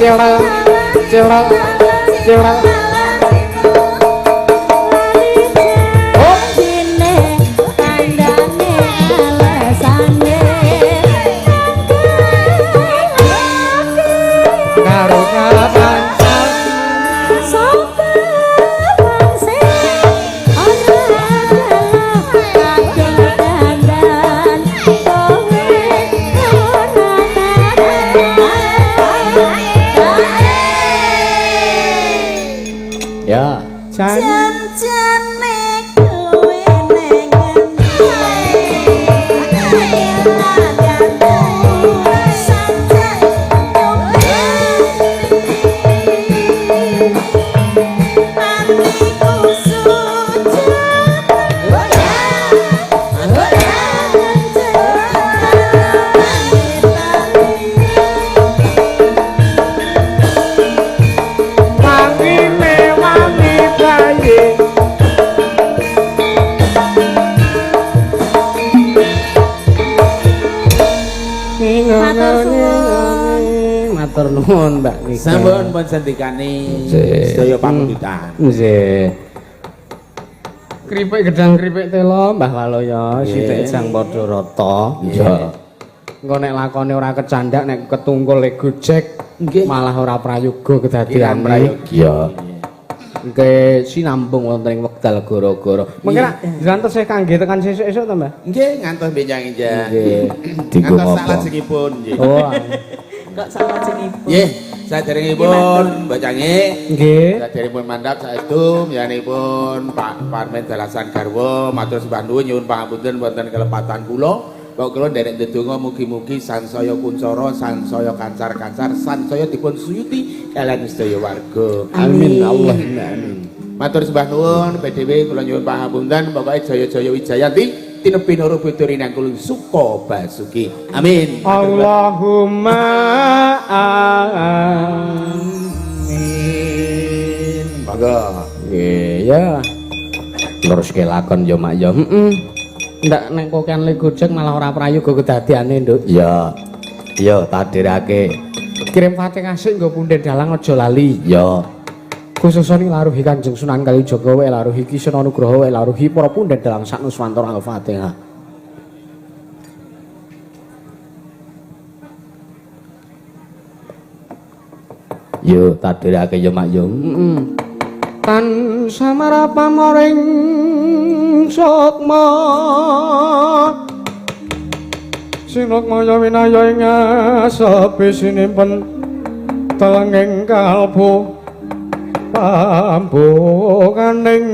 Cewek, cewek, cewek. Karo kapan Ya. Jan-jane kowe neng ngendi wangine wangi bayi. Matur suwun. Matur nuwun Mbak Nika. Sampun pun sendikane sedaya pamundutan. Nggih. Kripik gedang kripik telo Mbah Waloyo sithik jang padha rata. Iya. Engko nek lakone ora kecandak nek ketungkul le gojek malah ora prayoga kedadeane. Prayogi. Iya. Engke sinambung wonten ing wekdal gara-gara. Mengke rak jenengan tesih kangge tekan sesuk-esuk to, Mbah? Nggih, ngantos benjang-enjang. Nggih. Dienggo Ngantos apa? salajengipun nggih. Oh. Kok salajengipun? Nggih, saderengipun Mbak Cange. Nggih. Saderengipun mandhap saestu yanipun Pak Parmen Dalasan Garwa matur sembah nuwun nyuwun pangapunten wonten kelepatan kula. Kok kula nderek ndedonga mugi-mugi sansaya kuncara, sansaya kancar-kancar, sansaya dipun suyuti kalian sedaya warga. Amin Allahumma amin. Matur sembah nuwun PDW kula nyuwun pangapunten pokoke jaya-jaya wijayanti tinepi nuru budha rinangkul suka basuki. Amin. Allahumma amin. Monggo. Nggih, ya. Neruske lakon ya Mak ya. Heeh. Ndak nek kokean le gojek malah ora prayoga kedadiane, Nduk. Ya. Ya tadirake. Kirim Fatihah sik nggo punden dalang aja lali. Ya. Khususnya ning laruhi Kanjeng Sunan Kalijaga wae laruhi Ki Sunan Nugroho wae laruhi para punden dalang sak Nuswantara. Al-Fatihah. Yo tadirake ya Mak ya. Heeh. Tan samarapa maring sukma sinukmaya winaya ing asepi sinimpen telenging kalbu pambukaning